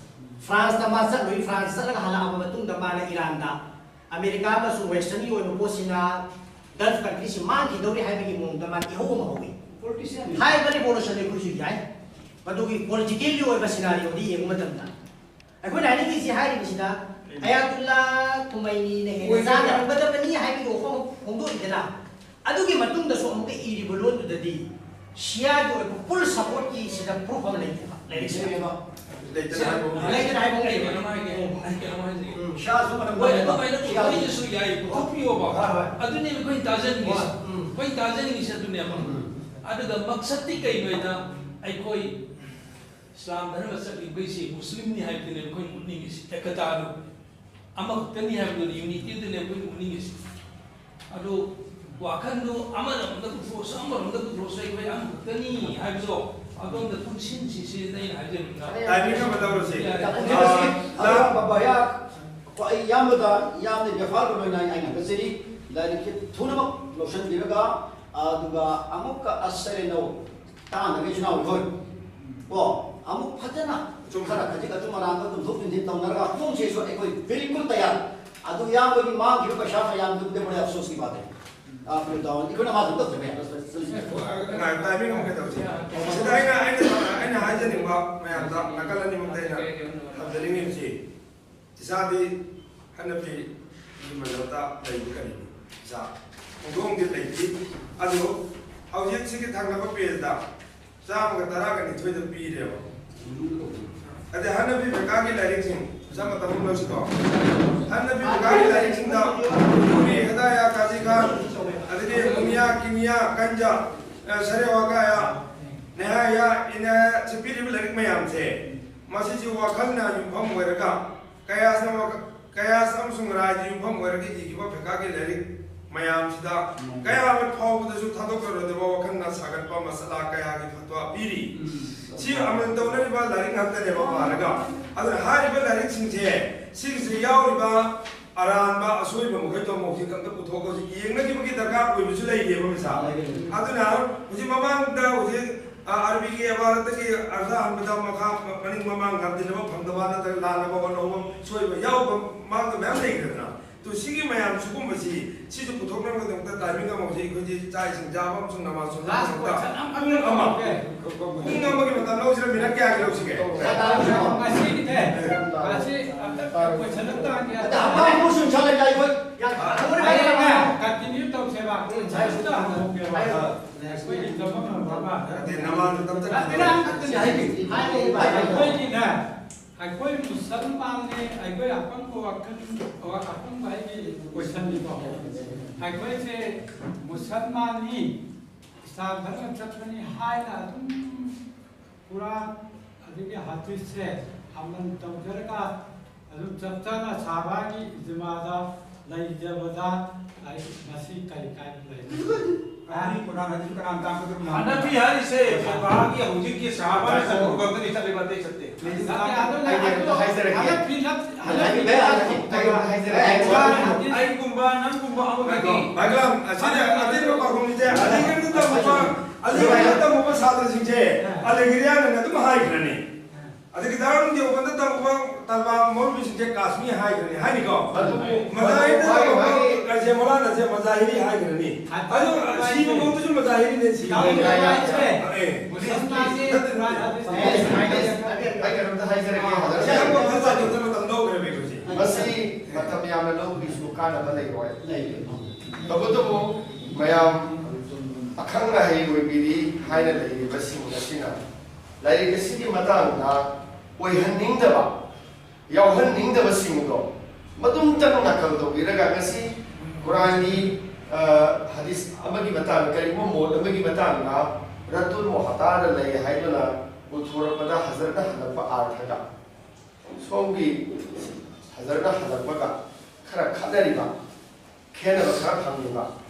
ꯐ꯭ꯔꯥꯟꯁꯇ ꯃꯥ ꯆꯠꯂꯨꯏ, ꯐ꯭ꯔꯥꯟꯁ ꯆꯠꯂꯒ ꯍꯜꯂꯛꯑꯕ ꯃꯇꯨꯡꯗ ꯃꯥꯅ ꯏꯔꯥꯟꯗ ꯑꯃꯦꯔꯤꯀꯥ ꯑꯃꯁꯨꯡ ꯋꯦꯁꯇꯔꯟꯒꯤ ꯑꯣꯏꯕ ꯄꯣꯠꯁꯤꯅ ꯒꯜꯐ ꯀꯟꯇ꯭ꯔꯤꯁꯤ ꯃꯥꯡꯈꯤꯗꯧꯔꯤ ꯍꯥꯏꯕꯒꯤ ꯃꯑꯣꯡꯗ ꯃꯥꯅ ꯏꯍꯧ ꯑꯃ ꯍꯧꯏ꯫ ꯍꯥꯏꯔꯤꯕ ꯔꯤꯚꯣꯂꯨꯁꯟ ꯑꯩꯈꯣꯏꯁꯨ ꯌꯥꯏ, ꯃꯗꯨꯒꯤ ꯄꯣꯂꯤꯇꯤꯀꯦꯜꯒꯤ ꯑꯣꯏꯕ ꯁꯤꯅꯥꯔꯤꯑꯣꯗꯤ ꯌꯦꯡꯕ ꯃꯇꯝꯗ ꯑꯩꯈꯣꯏꯅ ꯍꯥꯏꯅꯤꯡꯉꯤꯁꯤ, ꯍꯥꯏꯔꯤꯕꯁꯤꯗ ꯑꯌꯥꯇꯨꯜꯂꯥ ꯈꯨꯃꯩꯅꯤꯅ ꯍꯦꯟꯅ ꯆꯥꯅꯔꯝꯒꯗꯕꯅꯤ ꯍꯥꯏꯕꯒꯤ ꯋꯥꯐꯝ ꯑꯃ ꯐꯣꯡꯗꯣꯛꯏꯗꯅ, ꯑꯗꯨꯒꯤ ꯃꯇꯨꯡꯗꯁꯨ ꯑꯃꯨꯛꯀ ꯏꯔꯤꯕ ꯂꯣꯟꯗꯨꯗꯗꯤ ꯁꯤꯌꯥꯒꯤ ꯑꯣꯏꯕ ꯐꯨꯜ ꯁꯄꯣꯔꯠꯀꯤ ꯁꯤꯗ ꯄ꯭ꯔꯨꯐ ꯑꯃ ꯂꯩꯇꯦꯕ ꯂꯥꯏꯔꯤꯛꯁꯤꯗ꯫ ꯂꯩꯇꯅ ꯍꯥꯏꯕ ꯑꯃ ꯂꯩꯇꯅ ꯍꯥꯏꯕ ꯑꯃ ꯑꯩ ꯂꯩꯌꯦꯕ꯫ ꯀꯩꯅꯣꯝ ꯍꯥꯏꯒꯦ, ꯑꯩ ꯀꯩꯅꯣꯝ ꯍꯥꯏꯖꯒꯦ꯫ ꯎꯝ꯫ ꯁꯤꯌꯥꯁꯨ ꯃꯇꯝ ꯍꯣꯏ, ꯅꯠꯇꯦꯕ꯫ ꯑꯗꯨꯃꯥꯏꯅ ꯁꯤꯌꯥꯁꯨ ꯄꯨꯊꯣꯛꯄꯤꯌꯣꯕ, ꯄꯨꯊꯣꯛꯄꯤꯌꯣꯕ꯫ ꯍꯣꯏ, ꯍꯣꯏ꯫ ꯑꯗꯨꯅꯦꯕ ꯑꯩꯈꯣꯏꯅ ꯇꯥꯖꯅꯤꯡꯉꯤꯁꯦ꯫ ꯍꯣꯏ, ꯎꯝ꯫ ꯑꯩꯈꯣꯏꯅ ꯇꯥꯖꯅꯤꯡꯉꯤꯁꯦ ꯑꯗꯨꯅꯦꯕ꯫ ꯎꯝ꯫ ꯑꯗꯨꯒ ꯃꯛꯁꯠꯇꯤ ꯀꯩꯅꯣ ꯍꯥꯏꯗ, ꯑꯩꯈꯣꯏ ꯏꯁꯂꯥꯝ ꯙꯔꯃ ꯆꯠꯂꯤꯕꯩꯁꯤ ꯃꯨꯁꯂꯤꯝꯅꯤ ꯍꯥꯏꯕꯗꯨꯅꯦꯕ ꯑꯩꯈꯣꯏꯅ ꯎꯠꯅꯤꯡꯉꯤꯁꯤ, ꯑꯦꯀꯇꯥꯗꯨ꯫ ꯑꯃꯈꯛꯇꯅꯤ ꯍꯥꯏꯕꯗꯨꯅꯤ, ꯌꯨꯅꯤꯇꯤꯗꯨꯅꯦ ꯑꯩꯈꯣꯏꯅ ꯎꯠꯅꯤꯡꯉꯤꯁꯤ꯫ ꯑꯗꯨ ꯋꯥꯈꯜꯗꯨ ꯑꯃꯔꯣꯝꯗ ꯄꯨꯊꯣꯛꯑꯁꯨ ꯑꯃꯔꯣꯝꯗ ꯄꯨꯊꯣꯛꯑꯁꯨ ꯑꯩꯈꯣꯏ ꯑꯃꯈꯛꯇꯅꯤ ꯍꯥꯏꯕꯗꯣ ꯑꯗꯣꯝꯗ ꯄꯨꯟꯁꯤꯟꯁꯤꯁꯤꯅ ꯑꯩꯅ ꯍꯥꯏꯖꯅꯤꯡꯕ꯫ ꯇꯥꯏꯃꯤꯡ ꯑꯃ ꯂꯧꯔꯁꯤ꯫ ꯌꯥꯔꯦ꯫ ꯑꯥ, ꯕꯕꯥꯌꯥ, ꯑꯩ ꯏꯌꯥꯝꯕꯗ ꯌꯥꯝꯅ ꯕꯦꯐꯥꯔ ꯑꯣꯏꯅ ꯑꯩ ꯍꯥꯏꯅ ꯍꯥꯏꯖꯔꯤ꯫ ꯂꯥꯏꯔꯤꯛꯁꯦ ꯊꯨꯅꯃꯛ ꯂꯧꯁꯤꯟꯕꯤꯔꯒ, ꯑꯗꯨꯒ ꯑꯃꯨꯛꯀ ꯑꯁꯔꯦꯅꯧ ꯇꯥꯅꯕ ꯏꯆꯤꯟ ꯏꯅꯥꯎ ꯑꯩꯈꯣꯏ ꯀꯣ, ꯑꯃꯨꯛ ꯐꯖꯅ ꯈꯔ ꯈꯖꯤꯛ ꯑꯆꯨꯝ ꯑꯔꯥꯟꯗ ꯇꯨꯝꯊꯣꯛ ꯇꯨꯝꯁꯤꯟ ꯇꯧꯅꯔꯒ ꯄꯨꯡꯁꯤꯁꯨ ꯑꯩꯈꯣꯏ ꯕꯤꯜꯀꯨꯜ ꯇꯌꯥꯔ꯫ ꯑꯗꯨ ꯏꯌꯥꯝꯕꯒꯤ ꯃꯥꯡꯈꯤꯕ ꯄꯩꯁꯥ ꯃꯌꯥꯝꯗꯨ ꯕꯣꯔꯦ ꯑꯐꯁꯣꯁꯀꯤ ꯕꯥꯠ ꯍꯦ꯫ ꯑꯥ, ꯐꯤꯔꯣꯖ ꯗꯥꯎꯟ, ꯑꯩꯈꯣꯏꯅ ꯃꯥ ꯑꯗꯨꯝ ꯇꯧꯖꯕ ꯌꯥꯏ꯫ ꯉꯥꯏ, ꯇꯥꯏꯃꯤꯡ ꯑꯃ ꯀꯩꯗꯧꯁꯤ꯫ ꯁꯤꯗ ꯑꯩꯅ, ꯑꯩꯅ, ꯑꯩꯅ ꯍꯥꯏꯖꯅꯤꯡꯕ ꯃꯌꯥꯝꯗ ꯅꯥꯀꯜ ꯑꯅꯤꯃꯛꯇ ꯑꯩꯅ ꯊꯝꯖꯅꯤꯡꯉꯤꯕꯁꯤ, ꯏꯆꯥꯗꯤ ꯍꯟꯗꯛꯀꯤ ꯃꯅꯥꯛꯇ ꯂꯩꯕ ꯀꯔꯤꯅꯤ? ꯏꯆꯥ ꯍꯧꯗꯣꯡꯗꯤ ꯂꯩꯇꯦ꯫ ꯑꯗꯨ ꯍꯧꯖꯤꯛꯁꯤꯒꯤ ꯊꯪꯅꯕ ꯄꯦꯖꯇ ꯆꯥꯝꯃꯒ ꯇꯔꯥꯒ ꯅꯤꯊꯣꯏꯗ ꯄꯤꯔꯦꯕ꯫ ꯑꯗꯩ ꯍꯟꯅꯕꯤ ꯕꯦꯀꯥꯒꯤ ꯂꯥꯏꯔꯤꯛꯁꯤꯡ, ꯃꯆꯥ ꯃꯇꯝ ꯑꯃ ꯂꯧꯁꯤꯀꯣ꯫ ꯍꯟꯅꯕꯤ ꯕꯦꯀꯥꯒꯤ ꯂꯥꯏꯔꯤꯛꯁꯤꯡꯗ ꯅꯨꯔꯤ ꯍꯦꯗꯥꯌꯥ ꯀꯥꯖꯤ ꯈꯥꯟ, ꯑꯗꯒꯤ ꯃꯨꯅꯤꯌꯥ ꯀꯤꯃꯤꯌꯥ ꯀꯟꯖꯥ, ꯑ, ꯁꯔꯦ ꯋꯥꯀꯥꯌꯥ, ꯅꯦꯍꯥꯌꯥ ꯏꯅꯥꯌꯥ, ꯁꯤ ꯄꯤꯔꯤꯕ ꯂꯥꯏꯔꯤꯛ ꯃꯌꯥꯝꯁꯦ, ꯃꯁꯤꯁꯤ ꯋꯥꯈꯜꯅ ꯌꯨꯝꯐꯝ ꯑꯣꯏꯔꯒ ꯀꯌꯥꯁꯅ ꯋꯥꯈ-, ꯀꯌꯥꯁ ꯑꯃꯁꯨꯡ ꯔꯥꯏꯗ ꯌꯨꯝꯐꯝ ꯑꯣꯏꯔꯒ ꯏꯈꯤꯕ ꯐꯦꯀꯥꯒꯤ ꯂꯥꯏꯔꯤꯛ ꯃꯌꯥꯝꯁꯤꯗ ꯀꯌꯥ ꯑꯃ ꯐꯥꯎꯕꯗꯁꯨ ꯊꯥꯗꯣꯛꯂꯔꯣꯏꯗꯕ ꯋꯥꯈꯜꯅ ꯁꯥꯒꯠꯄ ꯃꯁꯂꯥ ꯀꯌꯥꯒꯤ ꯐꯠꯋꯥ ꯄꯤꯔꯤ꯫ ꯁꯤ ꯑꯃꯜ ꯇꯧꯅꯔꯤꯕ ꯂꯥꯏꯔꯤꯛ ꯉꯥꯛꯇꯅꯦꯕ ꯄꯥꯔꯒ꯫ ꯑꯗꯨꯅ ꯍꯥꯏꯔꯤꯕ ꯂꯥꯏꯔꯤꯛꯁꯤꯡꯁꯦ, ꯁꯤꯒꯤꯁꯦ ꯌꯥꯎꯔꯤꯕ ꯑꯔꯥꯟꯕ ꯑꯁꯣꯏꯕ ꯃꯈꯩꯗꯣ ꯑꯃꯨꯛ ꯍꯧꯖꯤꯛ ꯑꯝꯇ ꯄꯨꯊꯣꯛꯑꯒ ꯍꯧꯖꯤꯛ ꯌꯦꯡꯅꯈꯤꯕꯒꯤ ꯗꯔꯀꯥꯔ ꯑꯣꯏꯕꯁꯨ ꯂꯩꯔꯤꯑꯕ ꯃꯤꯁꯥ꯫ ꯑꯗꯨꯅ ꯍꯧꯖꯤꯛ ꯃꯃꯥꯡꯗ ꯍꯧꯖꯤꯛ, ꯑ, ꯑꯔꯕꯤꯒꯤ ꯑꯦꯕꯥꯔꯠꯇꯒꯤ ꯑꯔꯖꯥ ꯍꯟꯕꯗ ꯃꯈꯥ ꯃꯅꯤꯡ ꯃꯃꯥꯡ ꯉꯝꯗꯅꯕ ꯐꯪꯗꯕ ꯅꯠꯇ꯭ꯔꯒ ꯂꯥꯟꯅꯕ ꯍꯣꯠꯅꯕ ꯁꯣꯏꯕ ꯌꯥꯎꯕ ꯃꯥꯡꯗ ꯃꯌꯥꯝ ꯂꯩꯈ꯭ꯔꯦꯗꯅ꯫ ꯇꯨ ꯁꯤꯒꯤ ꯃꯌꯥꯝ ꯁꯤꯒꯨꯝꯕꯁꯤ ꯁꯤꯁꯨ ꯄꯨꯊꯣꯛꯅꯕꯒꯤꯗꯃꯛꯇ ꯇꯥꯏꯃꯤꯡ ꯑꯃ ꯍꯧꯖꯤꯛ ꯑꯩꯈꯣꯏꯒꯤ ꯆꯥꯛ ꯏꯁꯤꯡ ꯆꯥꯕ ꯑꯃꯁꯨꯡ ꯅꯃꯥꯖ ꯁꯣꯟꯕ ꯂꯥꯁ ꯃꯇꯝꯗ ꯀꯣꯏꯁꯟ ꯑꯃꯈꯛ ꯄꯨꯡ ꯑꯃ, ꯍꯪꯖꯔꯛꯀꯦ꯫ ꯄꯨꯡ ꯑꯃꯒꯤ ꯃꯇꯝ ꯂꯧꯁꯤꯔ ꯃꯤꯅꯠ ꯀꯌꯥꯒꯤ ꯂꯧꯁꯤꯒꯦ? ꯉꯁꯤꯒꯤꯁꯦ, ꯉꯁꯤ ꯑꯝꯇ ꯀꯣꯏꯁꯟ ꯑꯝꯇ ꯍꯪꯒꯦ꯫ ꯑꯗ ꯑꯄꯥꯝꯕ ꯁꯨꯝ ꯁꯥꯟꯅ ꯌꯥꯏ, ꯍꯣꯏ꯫ ꯍꯌꯦꯡꯅꯦ, ꯀꯟꯇꯤꯅ꯭ꯌꯨ ꯇꯧꯁꯦꯕ꯫ ꯀꯣꯏꯁꯟ ꯑꯝꯇ ꯍꯪꯍꯧꯒꯦꯕ꯫ ꯑꯩꯈꯣꯏꯒꯤ ꯆꯃꯝꯅꯕ ꯑꯃ꯫ ꯅꯠꯇꯦ, ꯅꯃꯥꯖ ꯃꯇꯝ ꯆꯠꯈꯤꯗꯣꯔꯦ꯫ ꯍꯥꯏꯔꯦ, ꯍꯥꯏꯔꯦ꯫ ꯑꯩꯈꯣꯏꯒꯤꯅꯦ, ꯑꯩꯈꯣꯏ ꯃꯨꯁꯜꯃꯥꯟꯅꯤ, ꯑꯩꯈꯣꯏ ꯑꯄꯪꯕ ꯋꯥꯈꯜ, ꯑꯄꯪꯕ ꯑꯩꯒꯤ ꯀꯣꯏꯁꯟꯅꯤꯀꯣ꯫ ꯑꯩꯈꯣꯏꯁꯦ ꯃꯨꯁꯜꯃꯥꯟꯅꯤ, ꯏꯁꯂꯥꯝ ꯙꯔꯃ ꯆꯠꯄꯅꯤ ꯍꯥꯏꯅ ꯑꯗꯨꯝ ꯀꯨꯔꯥꯟ ꯑꯗꯒꯤ ꯍꯗꯤꯁꯁꯦ ꯑꯃꯜ ꯇꯧꯖꯔꯒ ꯑꯗꯨꯝ ꯆꯞ ꯆꯥꯅ ꯁꯍꯥꯕꯥꯒꯤ ꯏꯖꯃꯥꯗ ꯂꯩꯖꯕꯗ ꯑꯩ ꯉꯁꯤ ꯀꯔꯤ ꯀꯥꯏꯕ ꯂꯩ? ꯀꯨꯔꯥꯟ, ꯀꯨꯔꯥꯟ ꯍꯗꯤꯁ ꯀꯅꯥꯅ ꯇꯥꯛꯄꯗꯨ? ꯍꯅꯐꯤ ꯍꯥꯏꯔꯤꯁꯦ ꯐꯤꯛꯍꯒꯤ ꯍꯧꯖꯤꯛꯀꯤ ꯁꯍꯥꯕꯥꯅ ꯆꯠꯄ ꯈꯛꯇꯅꯤ ꯆꯠꯂꯤꯕ, ꯑꯇꯩ ꯆꯠꯇꯦ꯫ ꯑꯩ ꯑꯝꯇ ꯍꯥꯏꯖꯔꯛꯀꯦ꯫ ꯍꯅꯐꯤ ꯅꯠ-, ꯍꯅꯐꯤ ꯑꯩ ꯍꯥꯏꯖꯔꯛꯀꯦ꯫ ꯑꯩ ꯍꯥꯏꯖꯔꯛꯀꯦ꯫ ꯀꯨꯔꯥꯟ ꯍꯗꯤꯁ ꯑꯩꯒꯨꯝꯕ, ꯅꯪꯒꯨꯝꯕ ꯑꯃꯈꯛꯇꯤ꯫ ꯃꯥꯏꯀ꯭ꯔꯣꯟ, ꯑꯁꯤꯗ ꯑꯇꯦꯟꯕ ꯄꯥꯎꯈꯨꯝꯁꯦ ꯑꯂꯤꯒꯔꯗ ꯇꯝꯃꯨꯕ, ꯑꯂꯤꯒꯔꯗ ꯇꯝꯃꯨꯕ ꯁꯥꯇ꯭ꯔꯁꯤꯡꯁꯦ ꯑꯂꯤꯒꯔꯤꯌꯥꯅ ꯑꯗꯨꯝ ꯍꯥꯏꯈ꯭ꯔꯅꯤ꯫ ꯑꯗꯒꯤ ꯗꯥꯔꯨꯟ ꯗꯤꯑꯣꯕꯟꯗ ꯇꯝꯃꯨꯕ ꯇꯂꯕꯥ ꯃꯧꯂꯕꯤꯁꯤꯡꯁꯦ ꯀꯥꯁꯃꯤ ꯍꯥꯏꯈ꯭ꯔꯅꯤ, ꯍꯥꯏꯅꯤꯀꯣ? ꯑꯗꯨꯕꯨ ꯃꯖꯥꯍꯤꯔꯗ ꯃꯥꯒꯤ, ꯇꯝꯃꯨꯕ ꯃꯥꯒꯤ ꯀꯥꯖꯦ ꯃꯧꯂꯥꯅꯥꯁꯦ ꯃꯖꯥꯍꯤꯔꯤ ꯍꯥꯏꯈ꯭ꯔꯅꯤ꯫ ꯑꯗꯨ ꯁꯤꯕ ꯐꯥꯎꯗꯁꯨ ꯃꯖꯥꯍꯤꯔꯤꯅꯦ ꯁꯤ꯫ ꯇꯥꯃꯣ ꯍꯥꯏꯁꯦ ꯑꯦ꯫ ꯃꯨꯁꯜꯃꯥꯟꯒꯤ ꯃꯥꯏꯅ ꯑꯩ ꯀꯩꯅꯣꯝꯇ ꯍꯥꯏꯖꯔꯛꯀꯦ, ꯁꯤ ꯌꯥꯝ ꯃꯇꯝ ꯂꯧꯈ꯭ꯔꯦꯕ ꯑꯩꯈꯣꯏꯁꯦ꯫ ꯃꯁꯤ ꯃꯇꯝ ꯌꯥꯝꯅ ꯂꯧꯕꯒꯤꯁꯨ ꯀꯥꯟꯅꯕ ꯂꯩꯔꯣꯏ꯫ ꯂꯩꯔꯣꯏ꯫ ꯇꯧꯕꯇꯕꯨ ꯃꯌꯥꯝ ꯑꯈꯪ ꯑꯍꯩ ꯑꯣꯏꯕꯤꯔꯤ ꯍꯥꯏꯅ ꯂꯩꯔꯤꯕꯁꯤꯡ ꯑꯁꯤꯅ ꯂꯥꯏꯔꯤꯛ ꯑꯁꯤꯒꯤ ꯃꯇꯥꯡꯗ ꯑꯣꯏꯍꯟꯅꯤꯡꯗꯕ, ꯌꯥꯎꯍꯟꯅꯤꯡꯗꯕꯁꯤꯡꯗꯣ ꯃꯗꯨꯝꯇꯪ ꯅꯥꯀꯜ ꯇꯧꯕꯤꯔꯒ, ꯉꯁꯤ ꯀꯨꯔꯥꯟꯒꯤ, ꯑ, ꯍꯗꯤꯁ ꯑꯃꯒꯤ ꯃꯇꯥꯡꯗ, ꯀꯔꯤꯒꯨꯝꯕ ꯃꯣꯠ ꯑꯃꯒꯤ ꯃꯇꯥꯡꯗ ꯔꯠꯇꯨꯜ ꯃꯨꯍꯇꯥꯗ ꯂꯩ ꯍꯥꯏꯗꯨꯅ ꯄꯨꯊꯣꯔꯛꯄꯗ, ꯍꯖꯔꯠꯅ ꯍꯜꯂꯛꯄ ꯑꯥꯔꯊꯒ ꯁꯣꯝꯒꯤ ꯍꯖꯔꯠꯅ ꯍꯜꯂꯛꯄꯒ ꯈꯔ ꯈꯠꯅꯔꯤꯕ, ꯈꯦꯠꯅꯕ ꯈꯔ ꯐꯪꯉꯤꯕ,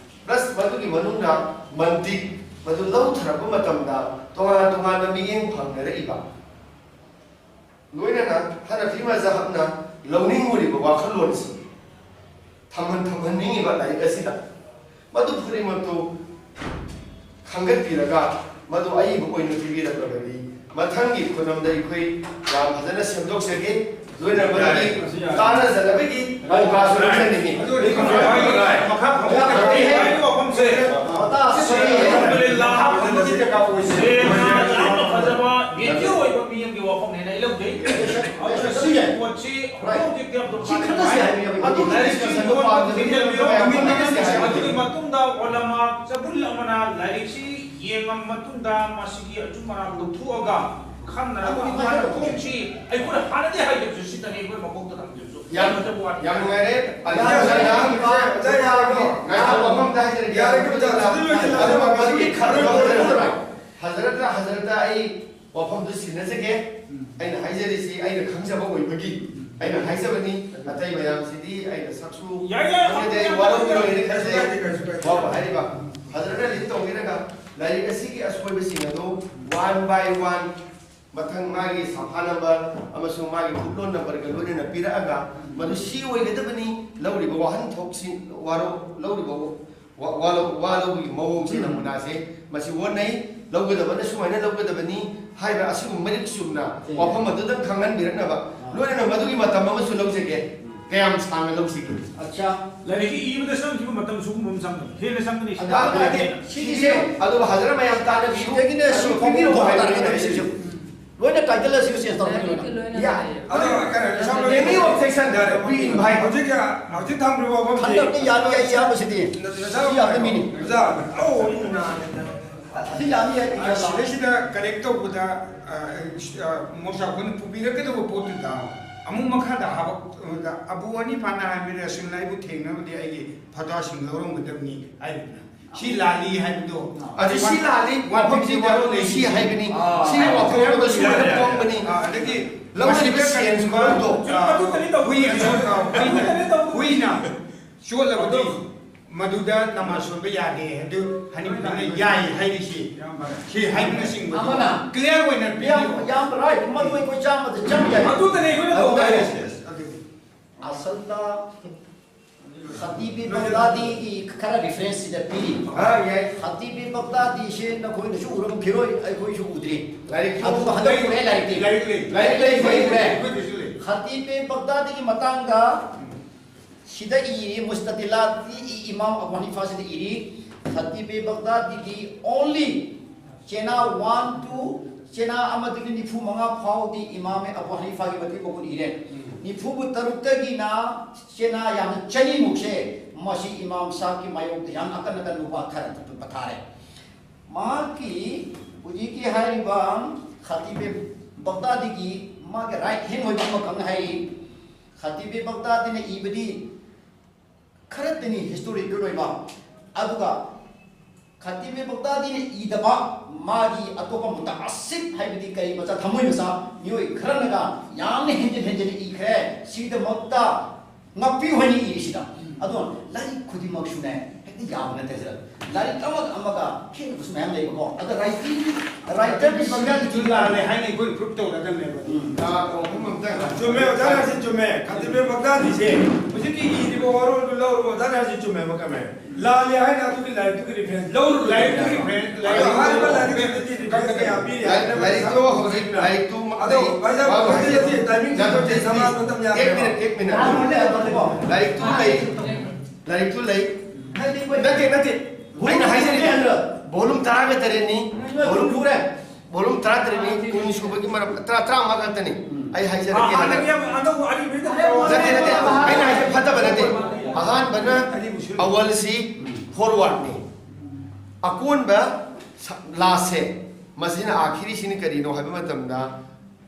ꯄ꯭ꯂꯁ ꯃꯗꯨꯒꯤ ꯃꯅꯨꯡꯗ ꯃꯟꯇꯤꯛ ꯃꯗꯨ ꯂꯧꯊꯔꯛꯄ ꯃꯇꯝꯗ ꯇꯣꯉꯥꯟ ꯇꯣꯉꯥꯟꯕ ꯃꯤꯠꯌꯦꯡ ꯐꯪꯅꯔꯛꯏꯕ, ꯂꯣꯏꯅꯅ ꯍꯅꯐꯤ ꯃꯖꯍꯕꯅ ꯂꯧꯅꯤꯡꯉꯨꯔꯤꯕ ꯋꯥꯈꯜꯂꯣꯟꯁꯤ ꯊꯝꯍꯟ-, ꯊꯝꯍꯟꯅꯤꯡꯉꯤꯕ ꯂꯥꯏꯔꯤꯛ ꯑꯁꯤꯗ, ꯃꯗꯨ ꯈꯨꯗꯤꯡꯃꯛꯇꯨ ꯈꯟꯒꯠꯄꯤꯔꯒ ꯃꯗꯨ ꯑꯏꯕ ꯑꯣꯏꯅ ꯄꯤꯕꯤꯔꯛꯂꯕꯗꯤ, ꯃꯊꯪꯒꯤ ꯈꯨꯅꯝꯗ ꯑꯩꯈꯣꯏ ꯌꯥꯝ ꯐꯖꯅ ꯁꯦꯝꯗꯣꯛꯆꯒꯦ꯫ ꯂꯣꯏꯅ ꯃꯗꯨꯒꯤ ꯇꯥꯟꯅꯖꯅꯕꯒꯤ ꯑꯣꯀꯥꯁꯨ ꯂꯧꯖꯅꯤꯡꯉꯤ꯫ ꯑꯗꯨ ꯑꯣꯏꯔꯗꯤ ꯃꯈꯥ ꯐꯝꯕ ꯋꯥꯐꯝꯁꯦ, ꯑꯜꯍꯝꯗꯨꯂꯤꯜꯂꯥꯍ, ꯌꯥꯝꯅ ꯐꯖꯕ ꯌꯦꯡꯖꯧ ꯑꯣꯏꯕ ꯃꯤ ꯑꯃꯒꯤ ꯋꯥꯐꯝꯅꯦꯅ ꯑꯩ ꯂꯧꯖꯩ꯫ ꯑꯗꯨꯅ ꯁꯤꯒꯤ ꯄꯣꯠꯁꯤ ꯍꯧꯖꯤꯛ ꯍꯧꯖꯤꯛꯇꯤ ꯑꯕꯗꯨꯜ ꯁꯤ ꯈꯟꯅꯁꯤ ꯍꯥꯏꯕꯅꯦꯕ꯫ ꯑꯗꯨꯒꯤ ꯂꯥꯏꯔꯤꯛꯁꯤ ꯗꯤꯁꯀꯁꯟꯗꯣ ꯄꯥꯝꯗꯕꯅꯤꯅ ꯊꯤꯡꯖꯤꯟꯕꯤꯔꯣ꯫ ꯃꯌꯥꯝ ꯑꯗꯨꯒꯤ ꯃꯇꯨꯡꯗ ꯎꯂꯃꯥ ꯆꯕꯨꯜ ꯑꯃꯅ ꯂꯥꯏꯔꯤꯛꯁꯤ ꯌꯦꯡꯉꯕ ꯃꯇꯨꯡꯗ ꯃꯁꯤꯒꯤ ꯑꯆꯨꯝ ꯑꯔꯥꯟ ꯂꯧꯊꯣꯛꯑꯒ ꯈꯟꯅꯔꯒ ꯑꯗꯨ ꯃꯥꯅ ꯍꯥꯏꯔꯛꯑꯣ꯫ ꯄꯣꯠꯁꯤ ꯑꯩꯈꯣꯏꯅ ꯍꯥꯟꯅꯗꯤ ꯍꯥꯏꯗꯕꯁꯨ ꯁꯤꯗꯅꯤ ꯑꯩꯈꯣꯏ ꯃꯀꯣꯛꯇ ꯊꯝꯖꯕꯁꯨ꯫ ꯌꯥꯝ, ꯌꯥꯝ ꯐꯖꯕ ꯋꯥꯅꯤ꯫ ꯌꯥꯝ ꯅꯨꯡꯉꯥꯏꯔꯦ꯫ ꯑꯂꯍꯝꯗꯨꯂꯤꯜꯂꯥꯍ꯫ ꯌꯥꯔꯦ, ꯌꯥꯔꯦ, ꯌꯥꯔꯦ꯫ ꯉꯥꯏꯈꯣ, ꯋꯥꯐꯝ ꯑꯝꯇ ꯍꯥꯏꯖꯔꯒꯦ꯫ ꯌꯥꯔꯦ, ꯌꯥꯔꯦ, ꯌꯥꯔꯦ꯫ ꯑꯗꯨꯒ ꯃꯗꯨꯒꯤ ꯈꯔ ꯍꯖꯔꯠꯇ, ꯍꯖꯔꯠꯇ ꯑꯩ ꯋꯥꯐꯝꯗꯨ ꯁꯤꯟꯅꯖꯒꯦ꯫ ꯎꯝ꯫ ꯑꯩꯅ ꯍꯥꯏꯖꯔꯤꯁꯤ ꯑꯩꯅ ꯈꯪꯖꯕ ꯑꯣꯏꯕꯒꯤ ꯎꯝ꯫ ꯑꯩꯅ ꯍꯥꯏꯖꯕꯅꯤ꯫ ꯑꯇꯩ ꯃꯌꯥꯝꯁꯤꯗꯤ ꯑꯩꯅ ꯁꯛꯁꯨ ꯌꯥꯏ, ꯌꯥꯏ, ꯈꯪꯖꯗꯦ, ꯌꯥꯏ, ꯋꯥꯔꯧꯕꯤꯔꯣꯏ ꯍꯥꯏꯅ ꯈꯟꯖꯩ꯫ ꯌꯥꯏ, ꯌꯥꯏ, ꯌꯥꯏ, ꯌꯥꯏ꯫ ꯋꯥꯕ ꯍꯥꯏꯔꯤꯕ ꯍꯖꯔꯠꯅ ꯂꯤꯗ ꯇꯧꯕꯤꯔꯒ ꯂꯥꯏꯔꯤꯛ ꯑꯁꯤꯒꯤ ꯑꯁꯣꯏꯕꯁꯤꯡ ꯑꯗꯨ one by one ꯃꯊꯪ ꯃꯥꯒꯤ ꯁꯐꯥ ꯅꯝꯕꯔ ꯑꯃꯁꯨꯡ ꯃꯥꯒꯤ ꯐꯨꯠꯅꯣꯠ ꯅꯝꯕꯔꯒ ꯂꯣꯏꯅꯅ ꯄꯤꯔꯛꯑꯒ ꯃꯗꯨ ꯁꯤ ꯑꯣꯏꯒꯗꯕꯅꯤ, ꯂꯧꯔꯤꯕ ꯋꯥꯍꯟꯊꯣꯛꯁꯤ, ꯋꯥꯔꯧ-, ꯂꯧꯔꯤꯕ ꯋꯥ-, ꯋꯥ-, ꯋꯥ ꯂꯧꯕꯒꯤ ꯃꯑꯣꯡꯁꯦ, ꯎꯝ꯫ ꯅꯃꯨꯅꯥꯁꯦ ꯃꯁꯤ ꯑꯣꯟꯅꯩ, ꯂꯧꯒꯗꯕꯅ ꯁꯨꯃꯥꯏꯅ ꯂꯧꯒꯗꯕꯅꯤ ꯍꯥꯏꯕ ꯑꯁꯤꯒꯨꯝꯕ ꯃꯔꯤꯛ ꯆꯨꯝꯅ ꯎꯝ꯫ ꯋꯥꯐꯝ ꯑꯗꯨꯗꯪ ꯈꯪꯍꯟꯕꯤꯔꯛꯅꯕ, ꯑꯥ꯫ ꯂꯣꯏꯅꯅ ꯃꯗꯨꯒꯤ ꯃꯇꯝ ꯑꯃꯁꯨ ꯂꯧꯖꯒꯦ꯫ ꯎꯝ꯫ ꯀꯌꯥꯝ ꯁꯥꯡꯅ ꯂꯧꯁꯤꯒꯦ? ꯑꯠꯆꯥ꯫ ꯂꯥꯏꯔꯤꯛꯀꯤ ꯏꯕꯗ ꯆꯪꯈꯤꯕ ꯃꯇꯝ ꯁꯨꯒꯨꯝꯕ ꯑꯃ ꯆꯪꯒꯅꯤ, ꯍꯦꯟꯅ ꯆꯪꯒꯅꯤ꯫ ꯑꯗꯨ ꯁꯤꯗ ꯍꯥꯏꯗꯤ ꯁꯤꯒꯤꯁꯦ ꯑꯗꯨ ꯍꯖꯔꯠ ꯃꯌꯥꯝ ꯇꯥꯟꯅꯕꯤꯌꯨ꯫ ꯁꯤꯗꯒꯤꯅꯦ ꯁꯤ ꯑꯗꯨ ꯐꯣꯡꯗꯣꯛ ꯐꯣꯡꯗꯣꯛ ꯇꯥꯔꯒꯗꯤ ꯇꯥꯔꯒꯗꯤ ꯁꯤꯁꯨ ꯂꯣꯏꯅ title ꯑꯁꯤꯒ change ꯇꯧꯔꯛꯀꯅꯤ ꯂꯣꯏꯅ꯫ ꯂꯥꯏꯔꯤꯛꯀꯤ ꯂꯣꯏꯅ ꯌꯥ꯫ ꯂꯩꯔꯦ꯫ ꯑꯗꯣ ꯀꯩꯅꯣ, ꯏꯁꯥꯃꯛ any objection, ꯌꯥꯔꯦ꯫ We invite꯫ ꯍꯧꯖꯤꯛ ꯌꯥ-, ꯍꯧꯖꯤꯛ ꯊꯝꯈ꯭ꯔꯤꯕ ꯋꯥꯐꯝꯁꯤ ꯍꯟꯗꯛꯇꯤ ꯌꯥꯅꯤ, ꯑꯩ ꯏꯌꯥꯝꯕꯁꯤꯗꯤ꯫ ꯅꯆꯥ ꯁꯤ ꯌꯥꯝꯅ ꯃꯤꯅꯤ꯫ ꯅꯆꯥ꯫ ꯑꯧ, ꯏꯃꯥ꯫ ꯑꯁꯤ ꯌꯥꯅꯤ ꯍꯥꯏ꯫ ꯑ, ꯁꯤꯗꯩꯁꯤꯗ ꯀꯔꯦꯛ ꯇꯧꯕꯗ, ꯑ, ꯑ, ꯃꯣꯁꯥ ꯑꯩꯈꯣꯏꯅ ꯄꯨꯕꯤꯔꯛꯀꯗꯧꯕ ꯄꯣꯠꯇꯨꯗ ꯑꯃꯨꯛ ꯃꯈꯥꯗ ꯍꯥꯕꯛ ꯑꯕꯨ ꯍꯅꯤꯐꯥꯅ ꯍꯥꯏꯕ ꯔꯁꯨꯜꯅ ꯑꯩꯕꯨ ꯊꯦꯡꯅꯕꯗꯤ ꯑꯩꯒꯤ ꯐꯇ꯭ꯋꯥꯁꯤꯡ ꯂꯧꯔꯝꯒꯗꯕꯅꯤ ꯍꯥꯏꯔꯤꯕꯅ ꯁꯤ ꯂꯥꯜꯂꯤ ꯍꯥꯏꯕꯗꯣ꯫ ꯑꯗꯨ ꯁꯤ ꯂꯥꯜꯂꯤ, ꯋꯥꯐꯝꯁꯤꯗ ꯂꯩ ꯁꯤ ꯍꯥꯏꯕꯅꯤ꯫ ꯁꯤ ꯋꯥꯐꯝ ꯑꯗꯨꯗ ꯁꯨꯃꯥꯏꯅ ꯄꯣꯡꯕꯅꯤ꯫ ꯑ, ꯑꯗꯒꯤ ꯂꯧꯔꯤꯕ ꯃꯁꯤꯗ ꯁꯦꯟꯁ ꯀꯔꯤꯒꯨꯝꯕ, ꯃꯔꯨꯗꯣ꯫ ꯑ, ꯑꯗꯨꯗꯅꯤ ꯇꯧ-, ꯍꯨꯏ ꯑꯁꯣꯏ-, ꯑ, ꯍꯨꯏꯅ, ꯑꯗꯨꯗꯅꯤ ꯇꯧ-, ꯍꯨꯏꯅ ꯆꯣꯠꯂꯕꯗꯤ ꯃꯗꯨꯗ ꯅꯃꯥꯖ ꯁꯣꯟꯕ ꯌꯥꯗꯦ꯫ ꯑꯗꯨ ꯍꯅꯤꯐꯥꯅ ꯌꯥꯏ ꯍꯥꯏꯔꯤꯁꯤ꯫ ꯁꯤ ꯍꯥꯏꯕꯅꯆꯤꯡꯕꯗꯣ ꯑꯃꯅ ꯀ꯭ꯂꯤꯌꯥꯔ ꯑꯣꯏꯅ ꯌꯥꯝ ꯄꯤꯕꯤꯌꯨ꯫ ꯌꯥꯝ ꯔꯥꯏꯠ, ꯃꯗꯨ ꯑꯩꯈꯣꯏ ꯆꯥꯝꯃꯗ ꯆꯥꯝꯃ ꯌꯥꯏ꯫ ꯑꯗꯨꯗꯅꯦ ꯑꯩꯈꯣꯏꯅ ꯇꯧꯕ ꯍꯥꯏꯔꯤꯁꯦ꯫ ꯑꯁꯜꯗ ꯈꯇꯤꯕꯤ ꯕꯒꯗꯥꯗꯤꯒꯤ ꯈꯔ ꯔꯤꯐꯔꯦꯟꯁ ꯁꯤꯗ ꯄꯤꯔꯤ꯫ ꯑꯥ, ꯌꯥꯏ꯫ ꯈꯇꯤꯕꯤ ꯕꯒꯗꯥꯗꯤꯁꯦ ꯅꯈꯣꯏꯅꯁꯨ ꯎꯔꯝꯈꯤꯔꯣꯏ, ꯑꯩꯈꯣꯏꯁꯨ ꯎꯗ꯭ꯔꯤ꯫ ꯂꯥꯏꯔꯤꯛꯁꯨ ꯑꯗꯨꯕꯨ ꯍꯟꯗꯛ ꯄꯨꯔꯛꯑꯦ ꯂꯥꯏꯔꯤꯛꯇꯤ꯫ ꯂꯥꯏꯔꯤꯛ ꯂꯩ꯫ ꯂꯥꯏꯔꯤꯛ ꯂꯩ, ꯂꯩ, ꯂꯩ꯫ ꯑꯩꯈꯣꯏꯗꯁꯨ ꯂꯩ꯫ ꯈꯇꯤꯕꯤ ꯕꯒꯗꯥꯗꯤꯒꯤ ꯃꯇꯥꯡꯗ ꯁꯤꯗ ꯏꯔꯤ, ꯃꯨꯁꯇꯗꯤꯂꯥꯠꯇꯤ E-, ꯏꯃꯥꯝ Abu ꯍꯅꯤꯐꯥꯁꯤꯗ ꯏꯔꯤ, ꯈꯇꯤꯕꯤ ꯕꯒꯗꯥꯗꯤꯗꯤ only ꯆꯦꯅꯥ one to ꯆꯦꯅꯥ ꯑꯃꯗꯒꯤ ꯅꯤꯐꯨ ꯃꯉꯥ ꯐꯥꯎꯗꯤ ꯏꯃꯥꯝ ꯑꯕꯨ ꯍꯅꯤꯐꯥꯒꯤ ꯃꯇꯦꯡ ꯃꯒꯨꯟ ꯏꯔꯦ꯫ ꯅꯤꯐꯨ ꯇꯔꯨꯛꯇꯒꯤꯅ ꯆꯦꯅꯥ ꯌꯥꯝꯅ ꯆꯅꯤꯃꯨꯛꯁꯦ ꯃꯁꯤ ꯏꯃꯥꯝ ꯁꯥꯍꯕꯀꯤ ꯃꯥꯌꯣꯛꯇ ꯌꯥꯝꯅ ꯑꯀꯟ ꯑꯀꯟꯕ ꯋꯥ ꯈꯔ ꯄꯊꯥꯔꯦ꯫ ꯃꯍꯥꯛꯀꯤ ꯍꯧꯖꯤꯛꯀꯤ ꯍꯥꯏꯔꯤꯕ ꯈꯇꯤꯕꯦ ꯕꯒꯗꯥꯗꯤꯒꯤ ꯃꯥꯒꯤ ꯔꯥꯏꯠ ꯍꯦꯟ ꯑꯣꯏꯕ ꯑꯃꯈꯛꯅ ꯍꯥꯏꯔꯤ, ꯈꯇꯤꯕꯦ ꯕꯒꯗꯥꯗꯤꯅ ꯏꯕꯗꯤ ꯈꯔꯇꯅꯤ ꯍꯤꯁꯇꯣꯔꯤꯀꯦꯜ ꯑꯣꯏꯕ, ꯑꯗꯨꯒ ꯈꯇꯤꯕꯦ ꯕꯒꯗꯥꯗꯤꯅ ꯏꯗꯕ ꯃꯥꯒꯤ ꯑꯇꯣꯞꯄ ꯃꯨꯇꯥꯁꯤꯕ ꯍꯥꯏꯕꯗꯤ ꯀꯔꯤ ꯃꯆꯥ ꯊꯃꯣꯏ ꯃꯆꯥ ꯃꯤꯑꯣꯏ ꯈꯔꯅꯒ ꯌꯥꯝꯅ ꯍꯦꯟꯖꯤꯟ ꯍꯦꯟꯖꯤꯟꯅ ꯏꯈ꯭ꯔꯦ꯫ ꯁꯤꯒꯤꯗꯃꯛꯇ ꯉꯥꯛꯄꯤꯌꯨ ꯍꯥꯏꯅ ꯏꯔꯤꯁꯤꯗ꯫ ꯑꯗꯣ ꯂꯥꯏꯔꯤꯛ ꯈꯨꯗꯤꯡꯃꯛꯁꯨꯅꯦ ꯍꯦꯛꯇ ꯌꯥꯕ ꯅꯠꯇꯦ ꯁꯤꯗ꯫ ꯂꯥꯏꯔꯤꯛ ꯑꯃꯒ ꯑꯃꯒ ꯈꯦꯠꯅꯕꯁꯨ ꯃꯌꯥꯝ ꯂꯩꯕꯀꯣ꯫ ꯑꯗ ꯔꯥꯏꯇꯤꯡ, ꯔꯥꯏꯇꯔꯒꯤ ꯁꯤꯡꯒꯜ ꯂꯥꯜꯂꯦ ꯍꯥꯏꯅ ꯑꯩꯈꯣꯏ ꯄ꯭ꯔꯨꯞ ꯇꯧꯔꯗꯕꯅꯦꯕ꯫ ꯎꯝ꯫ ꯑꯥ, ꯋꯥꯐꯝ ꯑꯝꯇ ꯆꯨꯝꯃꯦ, ꯑꯣꯖꯥꯅ ꯍꯥꯏꯁꯤ ꯆꯨꯝꯃꯦ꯫ ꯈꯇꯤꯕꯦ ꯕꯒꯗꯥꯗꯤꯁꯦ ꯍꯧꯖꯤꯛꯀꯤ ꯏꯔꯤꯕ ꯋꯥꯔꯣꯜꯗꯨ ꯂꯧꯔꯨꯕ ꯑꯣꯖꯥꯅ ꯍꯥꯏꯁꯤ ꯆꯨꯝꯃꯦꯕ ꯀꯃꯦ꯫ ꯂꯥꯜꯂꯦ ꯍꯥꯏꯅ ꯑꯗꯨꯒꯤ ꯂꯥꯏꯔꯤꯛꯇꯨꯒꯤ ꯔꯤꯐꯔꯦꯟꯁ ꯂꯧꯔꯨ꯫ ꯂꯥꯏꯔꯤꯛꯇꯨꯒꯤ ꯔꯤꯐꯔꯦꯟꯁ ꯑꯗꯣ ꯍꯥꯏꯔꯤꯕ ꯂꯧꯔꯨ꯫ ꯂꯥꯏꯔꯤꯛꯇꯨꯗꯗꯤ ꯔꯤꯐꯔꯦꯟꯁ ꯀꯌꯥ ꯄꯤꯔꯤ ꯍꯥꯏꯅ ꯂꯥꯏꯔꯤꯛꯇꯣ ꯍꯧꯖꯤꯛ ꯂꯥꯏꯔꯤꯛꯇꯨ ꯑꯗꯣ ꯚꯥꯏꯖꯥꯟ, ꯚꯥꯏꯖꯥꯟ, ꯇꯥꯏꯃꯤꯡ ꯌꯥꯗꯣ ꯇꯦꯛꯁ ꯁꯃꯥꯖ ꯃꯇꯝ ꯌꯥꯝ ꯑꯦꯛ ꯃꯤꯅꯤꯠ, ꯑꯦꯛ ꯃꯤꯅꯤꯠ꯫ ꯂꯥꯏꯔꯤꯛꯇꯨ ꯂꯩ, ꯂꯥꯏꯔꯤꯛꯇꯨ ꯂꯩ꯫ ꯅꯠꯇꯦ, ꯅꯠꯇꯦ, ꯑꯩꯅ ꯍꯥꯏꯖꯔꯤꯁꯦ ꯚꯣꯂꯨꯝ ꯇꯔꯥꯒ ꯇꯔꯦꯠꯅꯤ꯫ ꯚꯣꯂꯨꯝ ꯁꯨꯔꯦ꯫ ꯚꯣꯂꯨꯝ ꯇꯔꯥ ꯇꯔꯦꯠꯅꯤ, ꯀꯨꯟ ꯁꯨꯕꯒꯤ ꯃꯔꯝ, ꯇꯔꯥ, ꯇꯔꯥꯃꯉꯥ ꯈꯛꯇꯅꯤ꯫ ꯑꯩ ꯍꯥꯏꯖꯔꯛꯀꯦ ꯍꯥꯟꯅ꯫ ꯍꯥꯟꯅꯒꯤ ꯌꯥꯝ ꯑꯅꯧꯕ ꯑꯔꯤꯕꯩꯗ ꯅꯠꯇꯦ, ꯅꯠꯇꯦ, ꯑꯩꯅ ꯍꯥꯏꯁꯦ ꯐꯠꯇꯕ ꯅꯠꯇꯦ꯫ ꯑꯍꯥꯟꯕꯅ ꯑꯋꯜꯁꯤ ꯐꯣꯔꯋꯥꯔꯗꯅꯤ꯫ ꯑꯀꯣꯟꯕ ꯂꯥꯁꯁꯦ, ꯃꯁꯤꯅ ꯑꯥꯈꯤꯔꯤꯁꯤꯅ ꯀꯔꯤꯅꯣ ꯍꯥꯏꯕ ꯃꯇꯝꯗ,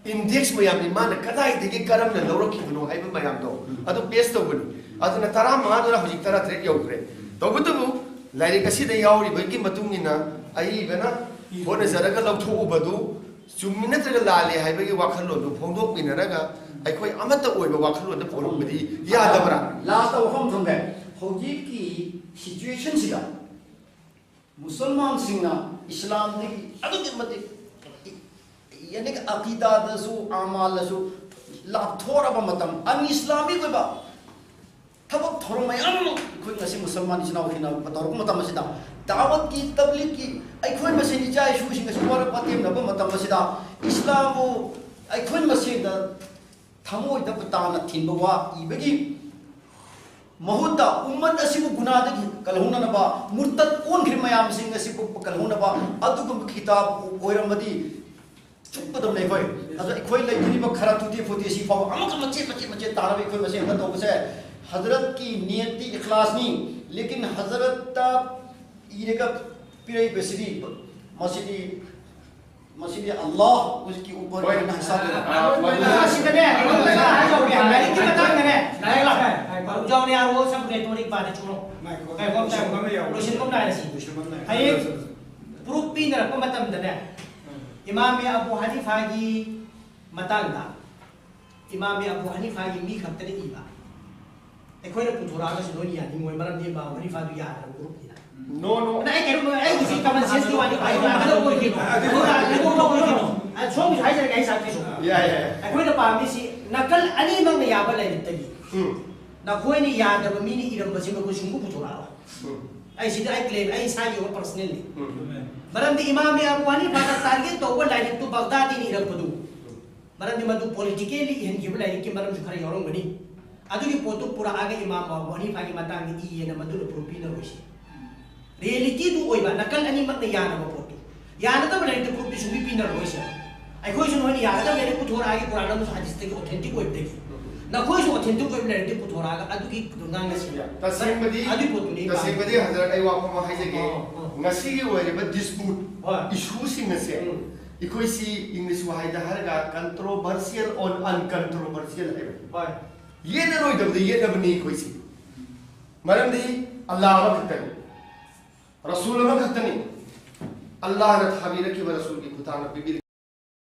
ꯏꯟꯗꯦꯛꯁ ꯃꯌꯥꯝꯅꯤ ꯃꯥꯅ ꯀꯗꯥꯏꯗꯒꯤ ꯀꯔꯝꯅ ꯂꯧꯔꯛꯈꯤꯕꯅꯣ ꯍꯥꯏꯕ ꯃꯌꯥꯝꯗꯣ ꯑꯗꯨ ꯄꯦꯁ ꯇꯧꯕꯅꯤ꯫ ꯑꯗꯨꯅ ꯇꯔꯥꯃꯉꯥꯗꯨꯅ ꯍꯧꯖꯤꯛ ꯇꯔꯥꯇꯔꯦꯠ ꯌꯧꯈ꯭ꯔꯦ꯫ ꯇꯧꯕꯇꯕꯨ ꯂꯥꯏꯔꯤꯛ ꯑꯁꯤꯗ ꯌꯥꯎꯔꯤꯕꯒꯤ ꯃꯇꯨꯡ ꯏꯟꯅ ꯑꯏꯕꯅ ꯍꯣꯠꯅꯖꯔꯒ ꯂꯧꯊꯣꯛꯎꯕꯗꯨ ꯆꯨꯝꯃꯤ ꯅꯠꯇ꯭ꯔꯒ ꯂꯥꯜꯂꯤ ꯍꯥꯏꯕꯒꯤ ꯋꯥꯈꯜꯂꯣꯟꯗꯨ ꯐꯣꯡꯗꯣꯛꯃꯤꯟꯅꯔꯒ ꯑꯩꯈꯣꯏ ꯑꯃꯠꯇ ꯑꯣꯏꯕ ꯋꯥꯈꯜꯂꯣꯟꯗ ꯄꯨꯔꯛꯄꯗꯤ ꯌꯥꯗꯕ꯭ꯔꯥ? ꯂꯥꯁꯇ ꯋꯥꯐꯝ ꯊꯝꯒꯦ꯫ ꯍꯧꯖꯤꯛꯀꯤ ꯁꯤꯆꯨꯋꯦꯁꯟꯁꯤꯗ ꯃꯨꯁꯜꯃꯥꯟꯁꯤꯡꯅ ꯏꯁꯂꯥꯝꯗꯒꯤ ꯑꯗꯨꯛꯀꯤ ꯃꯇꯤꯛ ꯌꯥꯅꯤ ꯑꯀꯤꯗꯥꯗꯁꯨ ꯑꯃꯥꯜꯗꯁꯨ ꯂꯥꯞꯊꯣꯔꯛꯑꯕ ꯃꯇꯝ, ꯑꯟ ꯏꯁꯂꯥꯃꯤꯛ ꯑꯣꯏꯕ ꯊꯕꯛ ꯊꯧꯔꯝ ꯃꯌꯥꯝ ꯑꯃ ꯑꯩꯈꯣꯏ ꯉꯁꯤ ꯃꯨꯁꯜꯃꯥꯟ ꯏꯆꯤꯟ ꯏꯅꯥꯎꯁꯤꯡꯅ ꯇꯧꯔꯛꯄ ꯃꯇꯝ ꯑꯁꯤꯗ, ꯗꯥꯋꯠꯀꯤ, ꯇꯕ꯭ꯂꯤꯛꯀꯤ ꯑꯩꯈꯣꯏ ꯃꯁꯦꯟ ꯏꯆꯥ ꯏꯁꯨꯁꯤꯡ ꯑꯁꯤ ꯋꯥꯔꯛꯄ ꯇꯦꯝꯅꯕ ꯃꯇꯝ ꯑꯁꯤꯗ, ꯏꯁꯂꯥꯝꯕꯨ ꯑꯩꯈꯣꯏ ꯃꯁꯦꯟꯗ ꯊꯃꯣꯏꯗ ꯇꯥꯅ ꯊꯤꯟꯕ ꯋꯥ ꯏꯕꯒꯤ ꯃꯍꯨꯠꯇ, ꯎꯝꯃꯠ ꯑꯁꯤꯕꯨ ꯒꯨꯅꯥꯗꯒꯤ ꯀꯜꯍꯧꯅꯅꯕ, ꯃꯨꯔꯇꯠ ꯑꯣꯟꯈ꯭ꯔꯤꯕ ꯃꯌꯥꯝꯁꯤꯡ ꯑꯁꯤꯕꯨ ꯀꯜꯍꯧꯅꯕ ꯑꯗꯨꯒꯨꯝꯕ ꯈꯤꯇꯥꯕ ꯑꯣꯏꯔꯝꯃꯗꯤ ꯆꯨꯞꯀꯗꯕꯅꯦ ꯑꯩꯈꯣꯏ꯫ ꯑꯗꯣ ꯑꯩꯈꯣꯏ ꯂꯩꯕꯤꯔꯤꯕ ꯈꯔ ꯇꯨꯇꯤ ꯐꯨꯇꯤ ꯁꯤ ꯐꯥꯎꯕ ꯑꯃꯈꯛ ꯃꯆꯦꯠ ꯃꯆꯦꯠ ꯃꯆꯦꯠ ꯇꯥꯔꯒ ꯑꯩꯈꯣꯏ ꯃꯁꯦꯟ ꯈꯔ ꯇꯧꯕꯁꯦ, ꯍꯖꯔꯠꯀꯤ ꯅꯤꯌꯠꯇꯤ ꯏꯈꯂꯥꯁꯅꯤ꯫ ꯂꯦꯀꯤꯟ ꯍꯖꯔꯠꯇ ꯏꯔꯒ ꯄꯤꯔꯛꯏꯕꯁꯤꯗꯤ, ꯃꯁꯤꯗꯤ, ꯃꯁꯤꯗꯤ ꯑꯜꯂꯥꯍ ꯎꯁꯀꯤ ꯎꯄꯔ ꯍꯣꯏ꯫ ꯍꯤꯁꯥꯕ ꯂꯩ꯫ ꯑꯥ, ꯃꯁꯤꯗꯅꯦ, ꯀꯩꯅꯣꯝꯇ ꯍꯥꯏꯖꯍꯧꯒꯦ, ꯂꯥꯏꯔꯤꯛꯀꯤ ꯃꯇꯥꯡꯗꯅꯦ, ꯂꯥꯏꯔꯤꯛ ꯂꯥꯛ-, ꯄꯔꯨꯖꯥꯎꯅꯦ, ꯑꯥꯔ ꯑꯣ ꯁꯝ ꯔꯦꯇꯣꯔꯤꯛ ꯄꯥꯗꯦ ꯆꯨꯔꯣ꯫ ꯉꯥꯏꯈꯣ, ꯉꯥꯏꯈꯣ, ꯂꯣꯏꯁꯤꯟꯕ ꯑꯃ ꯌꯥꯎꯔꯦ꯫ ꯂꯣꯏꯁꯤꯟꯕ ꯑꯃ ꯅꯥꯏꯔꯁꯤ꯫ ꯂꯣꯏꯁꯤꯟꯕ ꯑꯃ ꯅꯥꯏꯔꯦ꯫ ꯍꯌꯦꯡ ꯄ꯭ꯔꯨꯐ ꯄꯤꯅꯔꯛꯄ ꯃꯇꯝꯗꯅꯦ, ꯎꯝ꯫ ꯏꯃꯥꯝ ꯑꯕꯨ ꯍꯅꯤꯐꯥꯒꯤ ꯃꯇꯥꯡꯗ, ꯏꯃꯥꯝ ꯑꯕꯨ ꯍꯅꯤꯐꯥꯒꯤ ꯃꯤ ꯈꯛꯇꯅ ꯏꯕ, ꯑꯩꯈꯣꯏꯅ ꯄꯨꯊꯣꯔꯛꯑꯒꯁꯨ ꯂꯣꯏꯅ ꯌꯥꯅꯤꯡꯉꯣꯏ, ꯃꯔꯝꯗꯤ ꯏꯃꯥꯝ ꯍꯅꯤꯐꯥꯗꯨ ꯌꯥꯗ꯭ꯔꯕ ꯒ꯭ꯔꯨꯞꯅꯤꯅ꯫ ꯅꯣ, ꯅꯣ꯫ ꯑꯗ ꯑꯩ ꯀꯩꯅꯣ, ꯑꯩꯒꯤꯁꯤ ꯀꯃꯟ ꯁꯦꯟꯁꯀꯤ ꯋꯥꯅꯤ, ꯚꯥꯏ, ꯌꯥꯗ꯭ꯔꯕ ꯑꯣꯏꯗꯣꯏꯅꯣ? ꯑꯗꯨ ꯌꯥꯗ꯭ꯔꯕ ꯑꯣꯏꯗꯣꯏꯅꯣ? ꯑ, ꯁꯣꯝꯒꯤꯁꯨ ꯍꯥꯏꯖꯔꯒꯦ, ꯑꯩ ꯁꯥꯏꯠꯀꯤꯁꯨ꯫ ꯌꯥꯏ, ꯌꯥꯏ꯫ ꯑꯩꯈꯣꯏꯅ ꯄꯥꯝꯃꯤꯁꯤ ꯅꯥꯀꯜ ꯑꯅꯤꯃꯛꯅ ꯌꯥꯕ ꯂꯥꯏꯔꯤꯛꯇꯒꯤ꯫ ꯎꯝ꯫ ꯅꯈꯣꯏꯅ ꯌꯥꯗꯕ ꯃꯤꯅ ꯏꯔꯝꯕꯁꯤ ꯅꯈꯣꯏ ꯁꯨꯡꯄꯨ ꯄꯨꯊꯣꯔꯛꯑꯔꯣꯏ꯫ ꯎꯝ꯫ ꯑꯩ ꯁꯤꯗ ꯑꯩ ꯀ꯭ꯂꯦꯝ, ꯑꯩ ꯏꯁꯥꯒꯤ ꯑꯣꯏꯕ ꯄꯔꯁꯅꯦꯜꯅꯤ꯫ ꯎꯝ꯫ ꯃꯔꯝꯗꯤ ꯏꯃꯥꯝ ꯑꯕꯨ ꯍꯅꯤꯐꯥꯅ ꯇꯥꯔꯒꯦꯠ ꯇꯧꯕ ꯂꯥꯏꯔꯤꯛꯇꯨ ꯕꯒꯗꯥꯗꯤꯅ ꯏꯔꯛꯄꯗꯨ꯫ ꯃꯔꯝꯗꯤ ꯃꯗꯨ ꯄꯣꯂꯤꯇꯤꯀꯦꯜꯂꯤ ꯏꯍꯟꯈꯤꯕ ꯂꯥꯏꯔꯤꯛꯀꯤ ꯃꯔꯝꯁꯨ ꯈꯔ ꯌꯥꯎꯔꯝꯒꯅꯤ꯫ ꯑꯗꯨꯒꯤ ꯄꯣꯠꯇꯨ ꯄꯨꯔꯛꯑꯒ ꯏꯃꯥꯝ ꯑꯕꯨ ꯍꯅꯤꯐꯥꯒꯤ ꯃꯇꯥꯡꯗ ꯏꯌꯦꯅ ꯃꯗꯨꯅ ꯄ꯭ꯔꯨꯐ ꯄꯤꯅꯔꯣꯏꯁꯤ꯫ ꯔꯤꯌꯦꯂꯤꯇꯤꯗꯨ ꯑꯣꯏꯕ, ꯅꯥꯀꯜ ꯑꯅꯤꯃꯛꯅ ꯌꯥꯅꯕ ꯄꯣꯠꯇꯨ꯫ ꯌꯥꯅꯗꯕ ꯂꯥꯏꯔꯤꯛꯇ ꯄ꯭ꯔꯨꯐꯇꯤ ꯁꯨꯡꯄꯤ ꯄꯤꯅꯔꯣꯏꯁꯦ꯫ ꯑꯩꯈꯣꯏꯁꯨ ꯅꯣꯏꯅ ꯌꯥꯅꯗꯕ ꯂꯥꯏꯔꯤꯛ ꯄꯨꯊꯣꯔꯛꯑꯒꯦ, ꯀꯨꯔꯥꯟ ꯑꯃꯁꯨꯡ ꯍꯗꯤꯁꯇꯒꯤ ꯑꯣꯊꯦꯟꯇꯤꯛ ꯑꯣꯏꯕꯗꯒꯤ꯫ ꯅꯈꯣꯏꯁꯨ authentic ꯑꯣꯏꯕ ꯂꯥꯏꯔꯤꯛꯇꯤ ꯄꯨꯊꯣꯔꯛꯑꯒ ꯑꯗꯨꯒꯤ ꯉꯥꯡꯅꯁꯤ꯫ ꯇꯁꯦꯡꯕꯗꯤ ꯑꯗꯨꯒꯤ ꯄꯣꯠꯇꯨꯅꯤ ꯇꯁꯦꯡꯕꯗꯤ ꯍꯖꯔꯠ, ꯑꯩ ꯋꯥꯐꯝ ꯑꯃ ꯍꯥꯏꯖꯒꯦ꯫ ꯑꯣ, ꯑꯣ꯫ ꯉꯁꯤꯒꯤ ꯑꯣꯏꯔꯤꯕ dispute ꯍꯣꯏ꯫ issue ꯁꯤꯡ ꯑꯁꯦ ꯎꯝ꯫ ꯑꯩꯈꯣꯏꯁꯤ English ꯋꯥꯍꯩꯗ ꯍꯥꯏꯔꯒ controversial on uncontroversial ꯍꯥꯏꯕ꯫ ꯍꯣꯏ꯫ ꯌꯦꯠꯅꯔꯣꯏꯗꯕꯗ ꯌꯦꯠꯅꯕꯅꯤ ꯑꯩꯈꯣꯏꯁꯤ꯫ ꯃꯔꯝꯗꯤ ꯑꯜꯂꯥꯍ ꯑꯃꯈꯛꯇꯅꯤ, ꯔꯁꯨꯜ ꯑꯃꯈꯛꯇꯅꯤ꯫ ꯑꯜꯂꯥꯍꯅ ꯊꯥꯕꯤꯔꯛꯈꯤꯕ ꯔꯁꯨꯜꯒꯤ ꯈꯨꯠꯊꯥꯡꯗ ꯄꯤꯕꯤꯔꯛꯈꯤꯕ